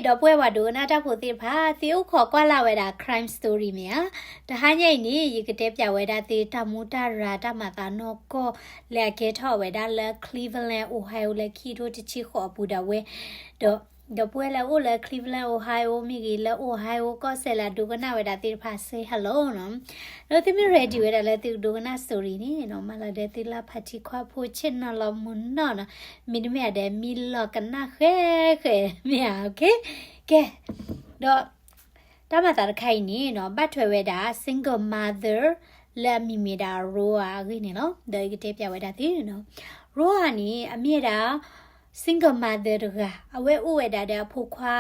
ဒီပုၢ်ဝဲၢ်ပှၤဒိကနၣ်တၢ်ဖိသ့ၣ်တဖၣ် သုအိၣ်ခိးကွၢ်လၢ်ဝဲဒၣ် crime story မ့ၢ်ဧါ. တဟါညါအံၤန့ၣ် ယကတဲပၠးဝဲဒၣ်သုတၢ်မူတၢ်ရၤတၢ်မၤသးနီၢ်ကီၢ် လၢအကဲထီၣ်ဝဲဒၣ်လၢ Cleveland Ohio လၢခံထိတဆံဃိးအပူၤဒၣ်ဝဲ, ဒီး ဒီပုၢ်ဝဲၢ်လၢအိၣ်လၢ Cleveland Ohio မ့ၢ်ဂ့ၤ လၢ Ohio ကီၢ်စဲၣ်လၢအဒိကနၣ်ဝဲဒၣ်သ့ၣ်တဖၣ် say hello နီၤ. ဒီးသုမ့ၢ် ready ဝဲဒၣ်လၢသုကဒိကနၣ် story န့ၣ်နီၤ မၤလီၤဒီးသုလၢဖးထံခွါဖိဆ့ၣ်နီၤလီၤမုၢ်နီၢ်နီၤ, မ့တမ့ၢ်ဒီးမံလီၤကနၣ်ဃဲဃဲမ့ၢ်ဧါ. ကဲ, ဒီး တၢ်မၤသးတခါအံၤန့ၣ်နီၤ ဘၣ်ထွဲဝဲဒၣ် single mother လၢအမံၤမ့ၢ်ဒၣ် Roa အဂ့ၢ်န့ၣ်လီၤ. ဒီးယကတဲပၠးဝဲဒၣ်သုနီၤ, Roa န့ၣ် အမ့ၢ်ဝဲဒၣ် single mother တဂၤ, အဝဲအိၣ်ဝဲဒၣ်ဒီးအဖိခွါ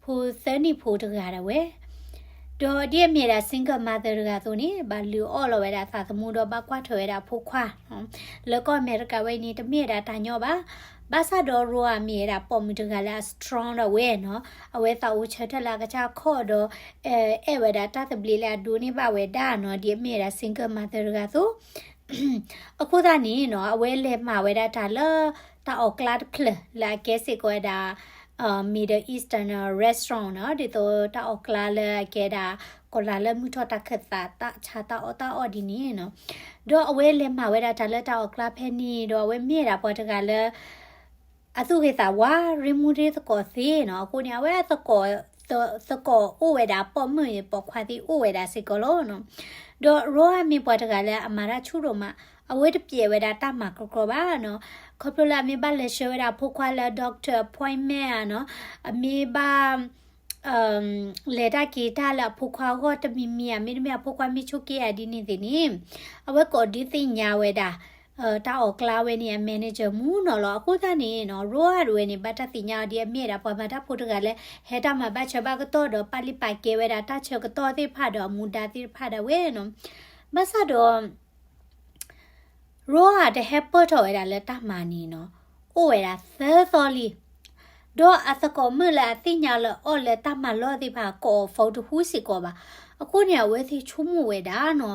ဖိသၢနံၣ်ဖိတဂၤဒၣ်ဝဲ ဒီးဒ်အမ့ၢ်ဝဲဒၣ် single mother တဂၤအသိးန့ၣ် ဘၣ်လုၢ်အီၣ်လီၤဝဲဒၣ်သးသမူဒီးဘၣ်ကွၢ်ထွဲဝဲဒၣ်အဖိခွါ, လၢကီၢ်အမဲရကၤဝဲအံၤန့ၣ် တမ့ၢ်ဝဲဒၣ်တၢ်ညီဘၣ်. ဘၣ်ဆၣ်ဒီး Roa မ့ၢ်ဝဲဒၣ်ပိာ်မုၣ်တဂၤလၢအ strong ဒၣ်ဝဲနီၤ, အဝဲသးအိၣ်ဆၢထၢၣ်လၢအကစၢ်ခီၣ်ဒီး အဲၣ်ဝဲဒၣ်တၢ်သဘျ့လၢအဒိးန့ၢ်ဘၣ်ဝဲဒၣ်နီၤ, ဒ်အမ့ၢ်ဝဲဒၣ် single mother တဂၤအသိး အဃိသတးန့ၣ်နီၤ အဝဲလဲၤမၤဝဲဒၣ်တၢ်လၢ တၢ်အီၣ်ကျါတဖျၢၣ်လၢအကဲစ့ၢ်ကီးဝဲဒၣ် Middle Eastern restaurant နီၤ, ဒ်သိးတၢ်အီၣ်ကျါလၢအကဲဒၣ် ကီးလၤလၢမုၢ်ထီၣ်တၢ်ခၢၣ်သး တၢ်ဆါတၢ်အီၣ်တၢ်အီဒ်န့ၣ်နီၤ, ဒီးအဝဲလဲၤမၤဝဲဒၣ်တၢ်လၢတၢ်အီၣ်ကျါဖဲန့ၣ် ဒီးအဝဲမ့ၢ်ဝဲဒၣ်ပှၤတဂၤလၢ အသူၣ်ဂ့ၤသးဝါ ရ့မူရ့သကိးသ့နီၤ, အဃိန့ၣ် အဝဲအသကိး သကိးအိၣ်ဝဲဒၣ် ပိာ်မုၣ်ပိာ်ခွါသ့ၣ်အိၣ်ဝဲဒၣ်စ့ၢ်ကီးလီၤနီၤ. ဒီး Roa မ့ၢ်ပှၤတဂၤလၢအမၤတၢ်ဆူၣ်ဒိၣ်မး, အဝဲတပျဲဝဲဒၣ်တၢ်မၤကြီကြီဘၣ်နီၤ, ခီဖျိလၢအမ့ၢ်ဘၣ်လဲၤဆှၢဝဲဒၣ်အဖိခွါလၢ doctor appointment ဧါနီၤ, အမ့ၢ်ဘၣ် လဲၤတၢ်က့ၤတၢ်လၢအဖိခွါအဂီၢ်တမံၤမံၤဧါ, မ့တမ့ၢ်အဖိခွါမ့ၢ်ဆိးက့ဧါဒ်န့ၣ်သ့ၣ်န့ၣ်, အဝဲကိးဒုးသ့ၣ်ညါဝဲဒၣ် တၢ်အီၣ်ကျါဝဲန့ၣ် အ manager မုၢ်နီၤလီၤ. အဃိသတးန့ၣ်နီၤ Roa တဝဲန့ၣ် ဘၣ်တၢ်သ့ၣ်ညါအီၤဒ်အမ့ၢ်ဝဲဒၣ်ပှၤမၤတၢ်ဖိတဂၤလၢ ဟဲတၢ်မၤဘၣ်ဆၢဘၣ်ကတီၢ်ဒီး ပာ်လုၢ်ပာ်ကဲဝဲဒၣ်တၢ်ဆၢကတီၢ်သ့ၣ်တဖၣ်ဒီးအမူဒါသ့ၣ်တဖၣ်ဒၣ်ဝဲနီၤ. ဘၣ်ဆၣ်ဒီး Roa တဟဲပၢၢ်ထီၣ်ဝဲဒၣ်လၢတၢ်မၤန့ၣ်နီၤ, အိၣ်ဝဲဒၣ်သၢသီလံ. ဒီးအသကိးမုၣ်လၢအသ့ၣ်ညါလၢအီၤလၢတၢ်မၤလီၢ်သ့ၣ်တဖၣ် ကိးအီၤ phone တဟူစ့ၢ်ကီးဘၣ်. အဃိန့ၣ် အဝဲသ့ၣ်ဆိကမိၣ်ဝဲဒၣ်နီၤ,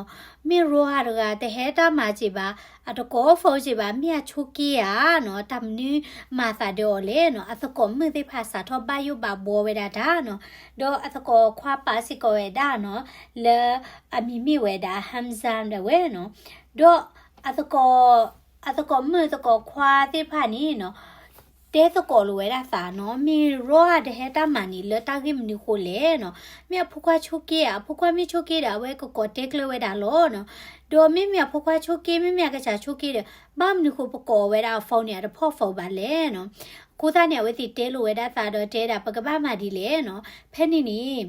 မ့ၢ် Roa တဂၤတဟဲတၢ်မၤစ့ၢ်ဘၣ်, အတကိး phone စ့ၢ်ဘၣ်, မ့ၢ်အဆိးက့ဧါနီၤ, တၢ်မနုၤမၤသးဒီးအီၤလဲၣ်နီၤ. အသကိးမုၣ်သ့ၣ်တဖၣ်စးထီၣ်ဘၣ်ယိၣ်ဘၣ်ဘှီဝဲဒၣ်တၢ်နီၤ, ဒီးအသကိးခွါပာ်စ့ၢ်ကီးဝဲဒၣ်နီၤ, လၢအမံၤမ့ၢ်ဝဲဒၣ် Hamza ဒၣ်ဝဲနီၤ, ဒီး အသကိး အသကိးမုၣ်သကိးခွါသ့ၣ်တဖၣ်န့ၣ်နီၤ, တဲသကိးလိာ်ဝဲဒၣ်သးနီၤ, မ့ၢ် Roa တဟဲတၢ်မၤန့ၣ် လၢတၢ်ဂ့ၢ်မနုၤဃိလဲၣ်နီၤ, မ့ၢ်အဖိခွါဆိးက့ဧါ, အဖိခွါမ့ၢ်ဆိးက့ဒီး အဝဲကကိးတဲကျၢၤဝဲဒၣ်လီၤနီၤ, ဒီးမ့မ့ၢ်အဖိခွါဆိးက့ မ့မ့ၢ်အကစၢ်ဆိးက့ဒီး ဘၣ်မနုၤဃိပကိးဝဲဒၣ်အ phone န့ၣ် အတဖီၣ် phone ဘၣ်လဲၣ်နီၤ. အဃိသတးန့ၣ် အဝဲသ့ၣ်တဲလိာ်ဝဲဒၣ်သးဒီးတဲဒၣ် ပကဘၣ်မၤဒ်လဲၣ်နီၤ. ဖဲန့ၣ်န့ၣ်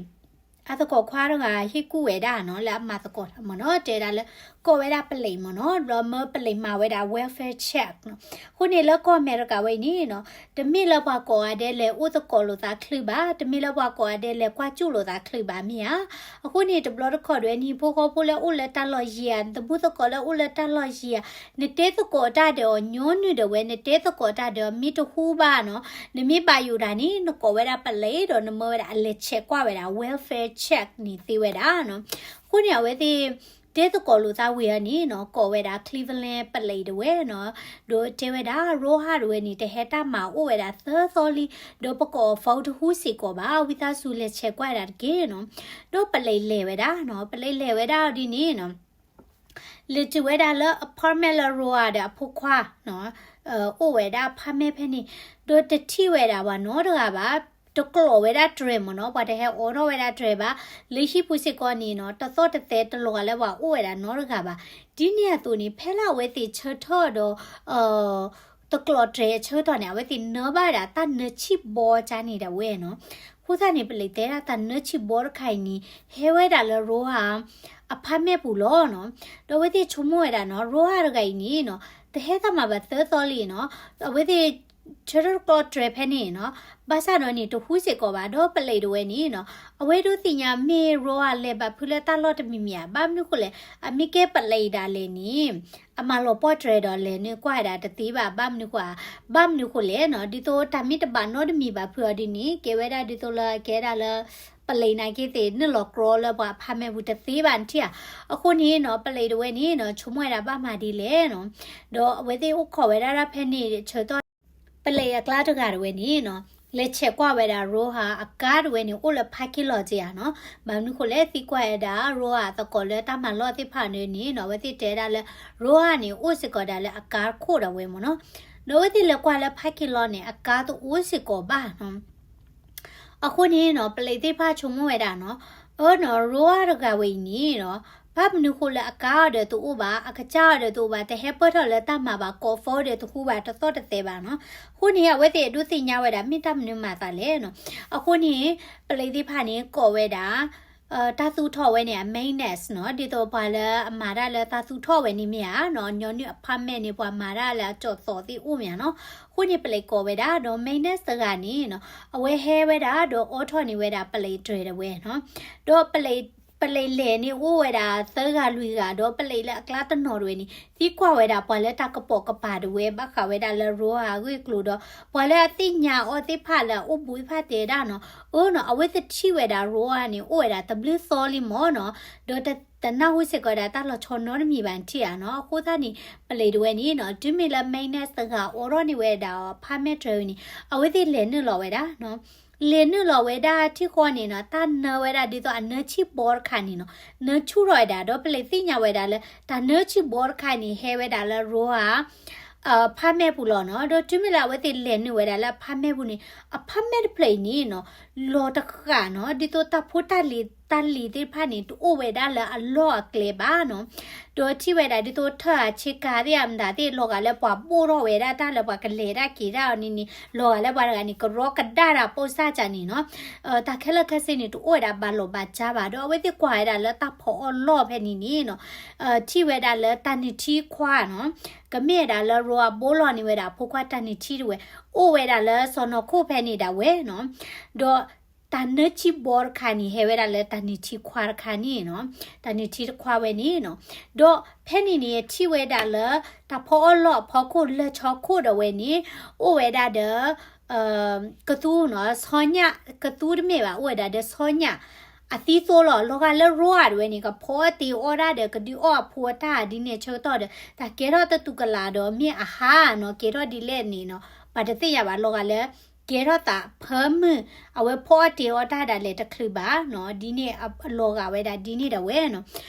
အသကိးခွါတဂၤဟ့ၣ်ကူၣ်ဝဲဒၣ်နီၤ လၢအမၤသကိးတၢ်မ့ၢ်နီၤ တဲဒၣ်လၢ ကိးဝဲဒၣ်ပလံးမ့ၢ်နီၤ ဘျီမၢပလံးမၤဝဲဒၣ် welfare check နီၤ. အဃိန့ၣ်လၢကီၢ်အမဲရကၤဝဲအံၤန့ၣ်နီၤ တမ့ၢ်လၢပှၤကိးဂၤဒဲးလဲၤအိၣ်သကိးလိာ်သးချုးဘၣ် တမ့ၢ်လၢပှၤကိးဂၤဒဲးလဲၤကွၢ်ကၠူၣ်လိာ်သးချုးဘၣ်မ့ၢ်ဧါ. အဃိန့ၣ် တဘျီတခီၣ်ဒၣ်ဝဲန့ၣ် ဖိဃီဖိလၢအိၣ်လၢတၢ်လီၢ်ယံၤဧါ နသမူသကိးလၢအိၣ်လၢတၢ်လီၢ်ယံၤဧါ နတဲသကိးတၢ်ဒီးအီၤညီနုၢ်ဒၣ်ဝဲ နတဲသကိးတၢ်ဒီးအီၤမ့ၢ်တဟူဘၣ်နီၤ နမ့ၢ်ဘၣ်ယိၣ်တၢ်န့ၣ် နကိးဝဲဒၣ်ပလံးဒီးနမၢဝဲဒၣ်အလဲၤ check ကွၢ်ဝဲဒၣ် welfare check န့ၣ်သ့ဝဲဒၣ်နီၤ. အဃိန့ၣ် အဝဲသ့ၣ် တဲသကိးလိာ်သးဝံၤအီၤန့ၣ်နီၤ ကိးဝဲဒၣ် Cleveland ပလံးဒၣ်ဝဲနီၤ ဒီးတဲဝဲဒၣ် ရိဟၣ်ဒၣ်ဝဲန့ၣ် တဟဲတၢ်မၤအိၣ်ဝဲဒၣ်သၢသီလံ ဒီးပကိးအီၤ phone တဟူစ့ၢ်ကီးဘၣ် ဝံသးစူၤလဲၤ check ကွၢ်ဝဲဒၣ်တက့ၢ်နီၤ. ဒီးပလံးလဲၤဝဲဒၣ်နီၤ ပလံးလဲၤဝဲဒၣ်အီၤဒ်န့ၣ်နီၤ လဲၤတုၤဝဲဒၣ်လၢ apartment လၢ ရိဟၣ်ဒီးအဖိခွါ အိၣ်ဝဲဒၣ် apartment ဖဲန့ၣ် ဒီးတထံၣ်ဝဲဒၣ်ပှၤနီတဂၤဘၣ် တကျိးဝဲဒၣ်တြဲၤမ့ၢ်နီၤ ပှၤတဟဲအိးထီၣ်ဝဲဒၣ်တြဲၤဘၣ် လၢဟံၣ်ပူၤစ့ၢ်ကီးန့ၣ်နီၤ တသီၣ်တသဲတလီၤဂာ်လၢပှၤအိၣ်ဝဲဒၣ်နီတဂၤဘၣ်. ဒ်န့ၣ်အသိးန့ၣ် ဖဲလၢအဝဲသ့ၣ်ဆၢထၢၣ်ဒီး တကျိးတြဲၤအဆၢကတီၢ်န့ၣ် အဝဲသ့ၣ်နၢဘၣ်ဝဲဒၣ်တၢ်နၢဆံၣ်ဘီကါန့ၣ်ဒၣ်ဝဲနီၤ. အဃိသတးန့ၣ် ပလံးတဲဒၣ်တၢ်နၢဆံၣ်ဘီတခါအံၤန့ၣ် ဟဲဝဲဒၣ်လၢရိဟၣ် apartment ပူၤလီၤနီၤ. ဒီးအဝဲသ့ၣ်ဆိကမိၣ်ဝဲဒၣ်နီၤ ရိဟၣ်တဂၤအံၤန့ၣ်နီၤ တဟဲတၢ်မၤဘၣ်သၢသီလံနီၤ အဝဲသ့ၣ် ဆၢထၢၣ်တကျိးတြဲၤဖဲန့ၣ်နီၤ ဘၣ်ဆၣ်ဒီးန့ၣ် တဟူစ့ၢ်ကီးဘၣ် ဒီးပလံးဒၣ်ဝဲန့ၣ်နီၤ အဝဲဒိးသ့ၣ်ညါမ့ၢ်ရိဟၣ်လဲၤဘၣ်ဖုးလၢတၢ်လီၢ်တမံၤမံၤဧါ ဘၣ်မနုၤဃိလဲၣ် အမ့ၢ်ကဲပလံးဒၣ်လဲာ်န့ၣ် အမၤလီၤပှီၢ်တြဲၤဒီးလဲၤနုာ်ကွၢ်ဝဲဒၣ်တသ့ဘၣ် ဘၣ်မနုၤဃိဧါ ဘၣ်မနုၤဃိလဲၣ်နီၤ ဒ်သိးတၢ်မ့ၢ်တဘၣ်နီတမံၤဘၣ်ဖုးအီၤဒ်န့ၣ် ကဲဝဲဒၣ်ဒ်သိးလၢကဲဒၣ်လၢ ပလံးနာ်က့သ့ၣ် နုာ်လီၤကြီလၢပှၤ apartment ပူၤတသ့ဘၣ်နထံၣ်ဧါ. အဃိန့ၣ်နီၤ ပလံးဒၣ်ဝဲန့ၣ်နီၤ ဆိကမိၣ်ဝဲဒၣ်ဘၣ်မၤဒ်လဲၣ်နီၤ ဒီးအဝဲသ့ၣ်အိၣ်ခိးဝဲဒၣ်ဒၣ်ဖဲန့ၣ်ဆၢကတီၢ် ပလံးအကျါတဂၤဒၣ်ဝဲန့ၣ်နီၤ လဲၤဆဲးကွၢ်ဝဲဒၣ် Rohan အကါတဝဲန့ၣ် အိၣ်လၢ parking lot က့ဧါနီၤ. ဘၣ်မနုၤဃိလဲၣ် သံကွၢ်ဝဲဒၣ် Rohan အသကိးလၢတၢ်မၤလီၢ်သ့ၣ်တဖၣ်န့ၣ်နီၤ, အဝဲသ့ၣ်တဲဒၣ်လၢ Rohan န့ၣ် အိၣ်စ့ၢ်ကီးဒၣ်လၢအကါခိၣ်ဒၣ်ဝဲမ့ၢ်နီၤ. ဒီးအဝဲသ့ၣ်လဲၤကွၢ်လၢ parking lot န့ၣ် အကါတအိၣ်စ့ၢ်ကီးဘၣ်နီၤ. အဃိန့ၣ်နီၤ ပလံးသ့ၣ်တဖၣ်ဆိကမိၣ်ဝဲဒၣ်နီၤ, အၢနီၤ Rohan တဂၤဝဲအံၤန့ၣ်နီၤ, ဘၣ်မနုၤဃိလၢအကါအီၤဒီးတအိၣ်ဘၣ်, အကစၢ်အီၤဒီးတအိၣ်ဘၣ်, တဟဲပၢၢ်ထီၣ်လၢတၢ်မၤဘၣ်, ကိး phone ဒီးတဟူဘၣ်, တသီၣ်တသဲဘၣ်နီၤ. အဃိန့ၣ် အဝဲသ့ၣ်ဒိးသ့ၣ်ညါဝဲဒၣ် မ့ၢ်တၢ်မနုၤမၤသးလဲၣ်နီၤ. အဃိန့ၣ် ပလံးသ့ၣ်တဖၣ်န့ၣ် ကိးဝဲဒၣ် တၢ်သူၣ်ထီၣ်ဝဲန့ၣ် အ maintenance နီၤ, ဒ်သိးပှၤလၢအမၤတၢ်လၢတၢ်သူၣ်ထီၣ်ဝဲန့ၣ်မ့ၢ်ဧါနီၤ, ညီနုၢ် apartment န့ၣ် ပှၤမၤတၢ်လၢအကၠီၣ်သီသ့ၣ်အိၣ်မ့ၢ်ဧါနီၤ. အဃိန့ၣ် ပလံးကိးဝဲဒၣ် ဒီး maintenance တဂၤန့ၣ်နီၤ, အဝဲဟဲဝဲဒၣ်ဒီးအိးထီၣ်န့ၢ်ဝဲဒၣ်ပလံးတြဲၤတဝဲနီၤ. ဒီးပလံး ပလံးလဲၤန့ၣ်အိၣ်ဝဲဒၣ်သၢဂၤလွံၢ်ဂၤ, ဒီးပလံးလၢအကျါတနီၤတဝဲန့ၣ် သံကွၢ်ဝဲဒၣ်ပှၤလၢတၢ်ကပိာ်ကပၤတဝဲ ဘၣ်ဃးဝဲဒၣ်လၢ Rohan အဂ့ၢ်အကျိၤဒီး ပှၤလၢအသ့ၣ်ညါအီၤသ့ၣ်တဖၣ်လၢအအိၣ်ဘူးသ့ၣ်တဖၣ်တဲဒၣ်နီၤ, အၢနီၤ အဝဲသ့ၣ်ထံၣ်ဝဲဒၣ် Rohan န့ၣ် အိၣ်ဝဲဒၣ်တဘျုးသီလံမ့ၢ်နီၤ, ဒီးတ တနၢ်ဟူစ့ၢ်ကီးဒၣ်တၢ်လီၤဆီနီတမံၤဘၣ်ထံၣ်ဧါနီၤ. အဃိသတးန့ၣ် ပလံးတဝဲန့ၣ်နီၤ တုၤမ့ၢ်လၢ maintenance တဂၤအိးထီၣ်န့ၢ်ဝဲဒၣ်အီၤ apartment တြဲၤန့ၣ် အဝဲသ့ၣ်လဲၤနုာ်လီၤဝဲဒၣ်နီၤ. လဲၤနုာ်လီၤဝဲဒၣ်ထံၣ်ဃီန့ၣ်နီၤ တၢ်နၢဝဲဒၣ်ဒ်သိးအနၢဆံၣ်ဘီတခါန့ၣ်နီၤ, နၢဆူၣ်ထီၣ်ဝဲဒၣ်, ဒီးပလံးသ့ၣ်ညါဝဲဒၣ်လၢ တၢ်နၢဆံၣ်ဘီတခါန့ၣ် ဟဲဝဲဒၣ်လၢ Rohan apartment ပူၤလီၤနီၤ. ဒီးတုၤမ့ၢ်လၢအဝဲသ့ၣ်လဲၤနုာ်ဝဲဒၣ်လၢ apartment ပူၤန့ၣ် apartment တဖျၢၣ်အံၤန့ၣ်နီၤ လီၤတဃၣ်နီၤ, ဒ်သိးတၢ်ဖိတၢ်လံၤ တၢ်လံၤသ့ၣ်တဖၣ်န့ၣ် တအိၣ်ဝဲဒၣ်လၢအလီၢ်အကျဲဘၣ်နီၤ. ဒီးထံၣ်ဝဲဒၣ်ဒ်သိးထၢၣ်အဆ့ကၤသ့ၣ်အမတၤသ့ၣ် လီၤဂာ်လၢပှၤဘိၣ်ထီၣ်ဝဲဒၣ်တၢ်လၢပှၤကလဲၤတၢ်က့ၤတၢ်အီၤန့ၣ်န့ၣ် လီၤဂာ်လၢပှၤတဂၤန့ၣ် ကရီကဒါတၢ်ပိၢ်စၢ်ကန့ၣ်နီၤ. တၢ်ခဲလၢာ်ခဲဆ့န့ၣ် တအိၣ်ဝဲဒၣ်ဘၣ်လီၢ်ဘၣ်စးဘၣ်, ဒီးအဝဲသ့ၣ်ကွၢ်ဝဲဒၣ်လၢတၢ်ဖီအီၣ်လီၢ်ဖဲန့ၣ်န့ၣ်နီၤ ထံၣ်ဝဲဒၣ်လၢတၢ်နုၢ်ထံခွါနီၤ, ကမ့ၢ်ဝဲဒၣ်လၢ Rohan ဘိလီၤန့ၢ်ဝဲဒၣ်အဖိခွါတၢ်နုၢ်ထံတဝဲ, အိၣ်ဝဲဒၣ်လၢစီၤနီၤခိၣ်ဖဲန့ၣ်ဒၣ်ဝဲနီၤ. ဒီးတၢ်နၢဆံၣ်ဘီတခါန့ၣ် ဟဲဝဲဒၣ်လၢတၢ်နုၢ်ထံခွါတခါန့ၣ်နီၤ, တၢ်နုၢ်ထံတခွါဝဲန့ၣ်နီၤ. ဒီးဖဲန့ၣ်န့ၣ် ထံၣ်ဝဲဒၣ်လၢ တၢ်ဖီအီၣ်လီၢ်အဖီခိၣ်လၢဆီခိၣ်ဒီးဝဲန့ၣ် အိၣ်ဝဲဒၣ်ဒီး ကသူနီၤ, ဆီညၣ်, ကသူတမ့ၢ်ဘၣ်, အိၣ်ဝဲဒၣ်ဒီးဆီညၣ် အသံသိလီၤ. လီၤဂာ်လၢ Rohan တဝဲန့ၣ် ကဖီအီၣ်တ့ၤအီၣ်ဒၣ်ဒီး ကဒုးအီၣ်အဖိအတၢ်ဒ်န့ၣ်အဆၢကတီၢ်ဒီး တၢ်ကဲထီၣ်တတူၢ်ကလာ်ဒီးမ့ၢ်အဟါနီၤ, ကဲထီၣ်ဒ်လဲၣ်န့ၣ်နီၤ ပှၤတသ့ၣ်ညါဘၣ်. လီၤဂာ်လၢ ကဲထီၣ်သးဖၢမုၢ် အဝဲဖီအီၣ်တ့ၤအီၣ်တၢ်ဒၣ်လဲာ်တချုးဘၣ်နီၤ, ဒ်န့ၣ်အလီၤဂာ်ဝဲဒၣ်ဒ်န့ၣ်ဒၣ်ဝဲနီၤ.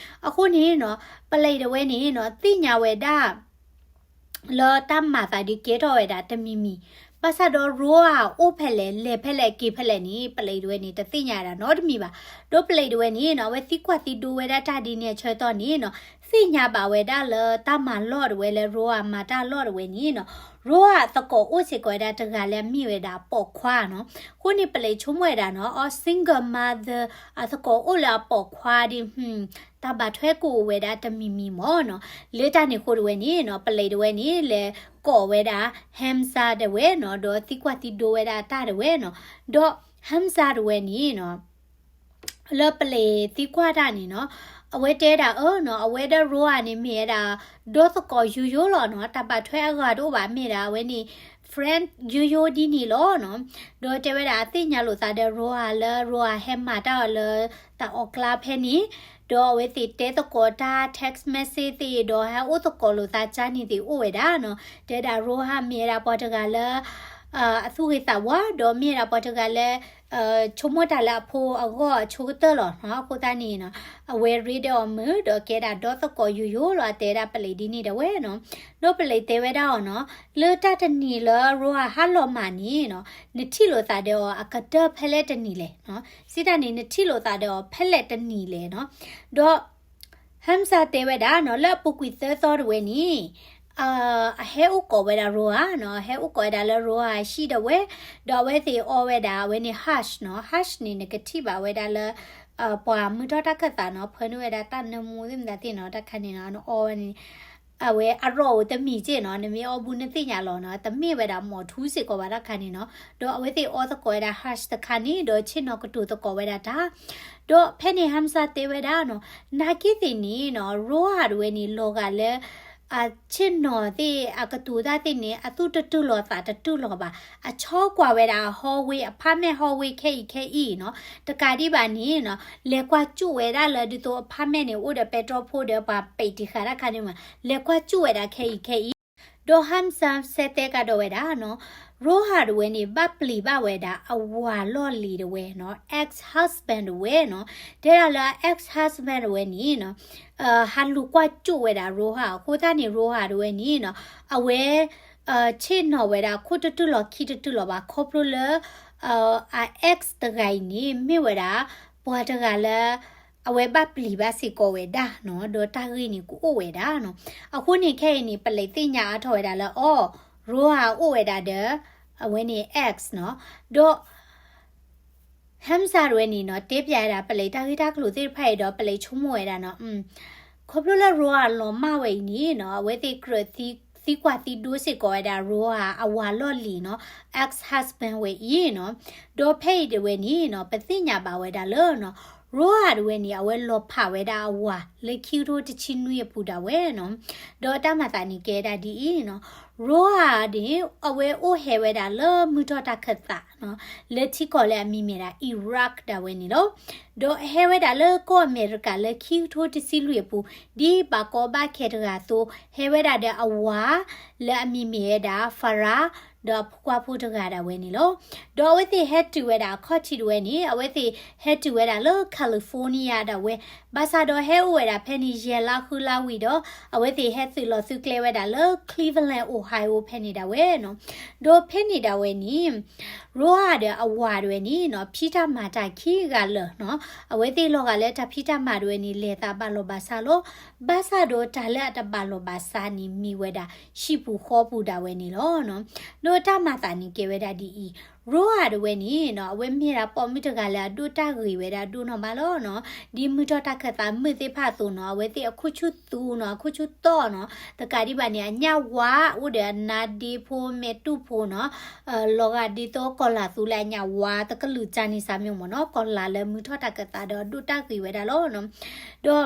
အဃိန့ၣ်နီၤ ပလံးတဝဲန့ၣ်နီၤ သ့ၣ်ညါဝဲဒၣ် လၢတၢ်မၤသးဒ်ကဲထီၣ်ဝဲဒၣ်တမံၤမံၤ, ဘၣ်ဆၣ်ဒီး Rohan အိၣ်ဖဲလဲၣ် လဲၤဖဲလဲၣ်က့ၤဖဲလဲၣ်န့ၣ် ပလံးတဝဲန့ၣ် တသ့ၣ်ညါဝဲဒၣ်နီတမံၤဘၣ်. ဒီးပလံးတဝဲန့ၣ်နီၤ အဝဲသံကွၢ်သံဒိဝဲဒၣ်တၢ်ဒ်န့ၣ်အဆၢကတီၢ်န့ၣ်နီၤ သ့ၣ်ညါဘၣ်ဝဲဒၣ်လၢတၢ်မၤလီၢ်တဝဲလၢ Rohan မၤတၢ်လီၢ်တဝဲန့ၣ်နီၤ Rohan အသကိးအိၣ်စ့ၢ်ကီးဝဲဒၣ်တဂၤလၢအမ့ၢ်ဝဲဒၣ်ပိာ်ခွါနီၤ. အဃိန့ၣ် ပလံးဆိကမိၣ်ဝဲဒၣ်နီၤ အီ single mother အသကိးအိၣ်လၢအပိာ်ခွါဒ် တၢ်ဘၣ်ထွဲကိးဝဲဒၣ်တမံၤမံၤမ့ၢ်နီၤ. လၢတၢ်န့ၣ်အဃိတဝဲန့ၣ်နီၤ ပလံးတဝဲန့ၣ် လဲၤကိးဝဲဒၣ် Hamza တဝဲနီၤ ဒီးသံကွၢ်သံဒိဝဲဒၣ်တၢ်တဝဲနီၤ. ဒီး Hamza တဝဲန့ၣ်နီၤ လၢပလံးသံကွၢ်တၢ်န့ၣ်နီၤ အဝဲတဲဒၣ်အၢနီၤ အဝဲဒီး Rohan န့ၣ်မ့ၢ်ဝဲဒၣ် ဒီသကိးယိယိလီၤနီၤ, တၢ်ဘၣ်ထွဲအဂၤတအိၣ်ဘၣ် မ့ၢ်ဒၣ်အဝဲန့ၣ် friend ယိယိဒ်န့ၣ်လီၤနီၤ. ဒီးတဲဝဲဒၣ်အသ့ၣ်ညါလိာ်သးဒီး Rohan လၢ Rohan ဟဲမၤတၢ်အီၤလၢတၢ်အီၣ်ကျါဖဲန့ၣ်, ဒီးအဝဲသ့ၣ်တဲသကိးတၢ် text message သ့ၣ် ဒီးဟဲအိၣ်သကိးလိာ်သးကါန့ၣ်သ့ၣ်အိၣ်ဝဲဒၣ်နီၤ. တဲဒၣ် Rohan မ့ၢ်ဝဲဒၣ်ပှၤတဂၤလၢ အသူၣ်ဂ့ၤသးဝါ ဒီးမ့ၢ်ဝဲဒၣ်ပှၤတဂၤလၢ ဆိကမိၣ်တၢ်လၢအဖိအဂီၢ်အဆိကတၢၢ်လီၤနီၤ. အဃိသတးန့ၣ်နီၤ အဝဲရ့ဒီးအီၤမုာ် ဒီးကဲဒၣ်ဒီသကိးယိယိလီၤ အတဲဒၣ်ပလံးဒ်န့ၣ်ဒၣ်ဝဲနီၤ. ဒီးပလံးတဲဝဲဒၣ်အီၤနီၤ လၢတၢ်တနံၤလၢ Rohan ဟးလီၤမၢ်န့ၣ်နီၤ နထံၣ်လိာ်သးဒီးအီၤအကတၢၢ်ဖဲလဲၣ်တနံၤလဲၣ်နီၤ. စံးတၢ်န့ၣ် နထံၣ်လိာ်သးဒီးအီၤဖဲလဲၣ်တနံၤလဲၣ်နီၤ. ဒီး Hamza တဲဝဲဒၣ်နီၤ လၢအပူၤကွံာ်သၢသီတဝဲန့ၣ် အဟဲအိၣ်ကိးဝဲဒၣ် Rohan နီၤ, ဟဲအိၣ်ကိးဝဲဒၣ်လၢ Rohan ဟံၣ်ဒၣ်ဝဲ, ဒီးအဝဲသ့ၣ်အီဝဲဒၣ် အဝဲန့ၣ် hash နီၤ. Hash န့ၣ် နကထံၣ်ဘၣ်ဝဲဒၣ်လၢ ပှၤမုၢ်ထီၣ်တၢ်ခၢၣ်သးနီၤ, ဖၢနုာ်ဝဲဒၣ်တၢ်နၢမူသ့ၣ်မတၤသ့ၣ်နီၤ, တၢ်ခါန့ၣ်နီၤ နအီဝဲန့ၣ် အဝဲအရီၣ်ဧိၤတမံၤက့ၢ်နီၤ, နမ့ၢ်အီဘူးနသ့ၣ်ညါလီၤနီၤ, တမ့ၢ်ဝဲဒၣ်မီၢ်ထူစ့ၢ်ကီးဘၣ်တၢ်ခါန့ၣ်နီၤ. ဒီးအဝဲသ့ၣ်အီသကိးဝဲဒၣ် hash တခါန့ၣ် ဒီးဆ့ၣ်နီၤကတိၤသကိးဝဲဒၣ်တၢ် ဒီးဖဲန့ၣ် Hamza တဲဝဲဒၣ်နီၤ, နာ်က့သ့ၣ်န့ၣ်နီၤ Rohan တဝဲန့ၣ် လီၤဂာ်လၢ အဆ့ၣ်နီၤသ့ၣ် အကတိၤတၢ်သ့ၣ်န့ၣ် အသူၣ်တတူၢ်လိာ်သးတတူၢ်လိာ်ဘၣ်. အဆီကွၢ်ဝဲဒၣ်အ hallway, apartment hallway ခဲအံၤခဲအံၤနီၤ, တကးဒံးဘၣ်န့ၣ်နီၤ လဲၤကွၢ်စူၣ်ဝဲဒၣ်လၢဒ်သိး apartment န့ၣ် အိၣ်ဒီးပဲတြီဖိဒီးပှၤပဲာ်တံၢ်ဃာ်တၢ်ခါန့ၣ်မး, လဲၤကွၢ်စူၣ်ဝဲဒၣ်ခဲအံၤခဲအံၤ ဒီး Hamza စဲတဲကဒီးဝဲဒၣ်နီၤ Rohan တဝဲန့ၣ် ဘၣ်ပျံၤဘၣ်ဝဲဒၣ်အဝၤလီၢ်လံၤတဝဲနီၤ, ex husband တဝဲနီၤ, တဲဒၣ်လၢ ex husband တဝဲန့ၣ်နီၤ, ဟးလူၤကွၢ်ကၠိဝဲဒၣ် Rohan အဃိသတးန့ၣ် Rohan တဝဲန့ၣ်နီၤ, အဝဲ ဆ့ၣ်နီၤဝဲဒၣ်ခိၣ်တတုၤလီၤခံတတုၤလီၤဘၣ် ခီဖျိလၢ အ ex တဂၤအံၤန့ၣ် မ့ၢ်ဝဲဒၣ် ပှၤတဂၤလၢ အဝဲဘၣ်ပျံၤဘၣ်စ့ၢ်ကီးဝဲဒၣ်နီၤ, ဒီးတၢ်ဂ့ၢ်န့ၣ်ကအိၣ်ဝဲဒၣ်နီၤ. အဃိန့ၣ်ခဲအံၤန့ၣ် ပလံးသ့ၣ်ညါအါထီၣ်ဝဲဒၣ်လၢအီၤ Rohan အိၣ်ဝဲဒၣ်ဒီး အဝဲန့ၣ် ex နီၤ, ဒီး Hamza တဝဲန့ၣ်နီၤ တဲပၠးဝဲဒၣ်ပလံးတၢ်ဂ့ၢ်တၢ်ကျိၤသ့ၣ်တဖၣ်အံၤဒီး ပလံးဆိကမိၣ်ဝဲဒၣ်နီၤ, ခီဖျိလၢ Rohan လီၤမၢ်ဝဲအံၤန့ၣ်နီၤ အဝဲသ့ၣ်ကြၢးသံကွၢ်သံဒိစ့ၢ်ကီးဝဲဒၣ် Rohan အဝၤလီၢ်လံၤနီၤ, ex husband ဝဲအံၤနီၤ, ဒီးဖဲအံၤတဝဲန့ၣ်နီၤ ပသ့ၣ်ညါဘၣ်ဝဲဒၣ်လၢနီၤ Rohan တဝဲန့ၣ် အဝဲလီၤဖးဝဲဒၣ်အဝၤလၢခံကထိတဆံနွံအပူၤဒၣ်ဝဲနီၤ, ဒီးတၢ်မၤသးန့ၣ်ကဲဒၣ်ဒ်အံၤနီၤ, Rohan န့ၣ် အဝဲအိၣ်ဟဲဝဲဒၣ်လၢမုၢ်ထီၣ်တၢ်ခၢၣ်သးနီၤ, လၢထံကီၢ်လၢအမံၤမ့ၢ်ဒၣ် Iraq ဒၣ်ဝဲန့ၣ်လီၤ. ဒီးဟဲဝဲဒၣ်လၢကီၢ်အမဲရကၤလၢခံကထိတဆံလွံၢ်အပူၤ, ဒ်ဘၣ်ကီဘၣ်ခဲတဂၤအသိး, ဟဲဝဲဒၣ်ဒီးအဝၤ လၢအမံၤမ့ၢ်ဝဲဒၣ် Farah ဒီးအဖိခွါဖိတဂၤဒၣ်ဝဲန့ၣ်လီၤ. ဒီးအဝဲသ့ၣ်ဟဲတုၤဝဲဒၣ်အခီၣ်ထံးတဝဲန့ၣ် အဝဲသ့ၣ်ဟဲတုၤဝဲဒၣ်လၢ California ဒၣ်ဝဲ, ဘၣ်ဆၣ်ဒီးဟဲအိၣ်ဝဲဒၣ်ဖဲန့ၣ်ယဲၢ်လါဃုလါဝံၤဒီး အဝဲသ့ၣ်ဟဲသုးလီၤသုးကျဲဝဲဒၣ်လၢ Cleveland Ohio ဖဲန့ၣ်ဒၣ်ဝဲနီၤ. ဒီးဖဲန့ၣ်ဒၣ်ဝဲန့ၣ် Rohan ဒီးအဝၤတဝဲန့ၣ်နီၤ ဖံးတၢ်မၤတၢ်ခံဂၤလၢာ်နီၤ, အဝဲသ့ၣ်လီၤဂာ်လၢတၢ်ဖံးတၢ်မၤတဝဲန့ၣ် လဲၤသးဘၣ်လီၢ်ဘၣ်စးလီၤ. ဘၣ်ဆၣ်ဒီးတၢ်လၢအတဘၣ်လီၢ်ဘၣ်စးန့ၣ် မ့ၢ်ဝဲဒၣ်ဟံၣ်ပူၤဃီပူၤဒၣ်ဝဲန့ၣ်လီၤနီၤ. ဒီးတၢ်မၤသးန့ၣ်ကဲဝဲဒၣ်ဒ်အံၤ, Rohan တဝဲန့ၣ်နီၤ အဝဲမ့ၢ်ဒၣ်ပိာ်မုၣ်တဂၤလၢအဒိၣ်တၢ်ဂ့ၤဝဲဒၣ်ဒိၣ်နီၢ်မးလီၤနီၤ. ဒ်မုၢ်ထီၣ်တၢ်ခၢၣ်သးမုာ်သ့ၣ်တဖၣ်အသိးနီၤ အဝဲသ့ၣ်အခိၣ်ဆူၣ်သူနီၤ အခိၣ်ဆူၣ်တီၢ်နီၤ, တကးဒံးဘၣ်န့ၣ် အညၣ်ဝါ အိၣ်ဒီးအနါဒ့ဖိမဲာ်တူၢ်ဖိနီၤ, လီၤဂာ်ဒ်သိးကီၤလၤသူလၢအညၣ်ဝါတကလုာ်ကၢ်န့ၣ်စ့ၢ်ကီးမ့ၢ်မ့ၢ်နီၤ, ကီၤလၤလၢမုၢ်ထီၣ်တၢ်ခၢၣ်သးဒီးအဒိၣ်တၢ်ဂ့ၤဝဲဒၣ်လီၤနီၤ. ဒီး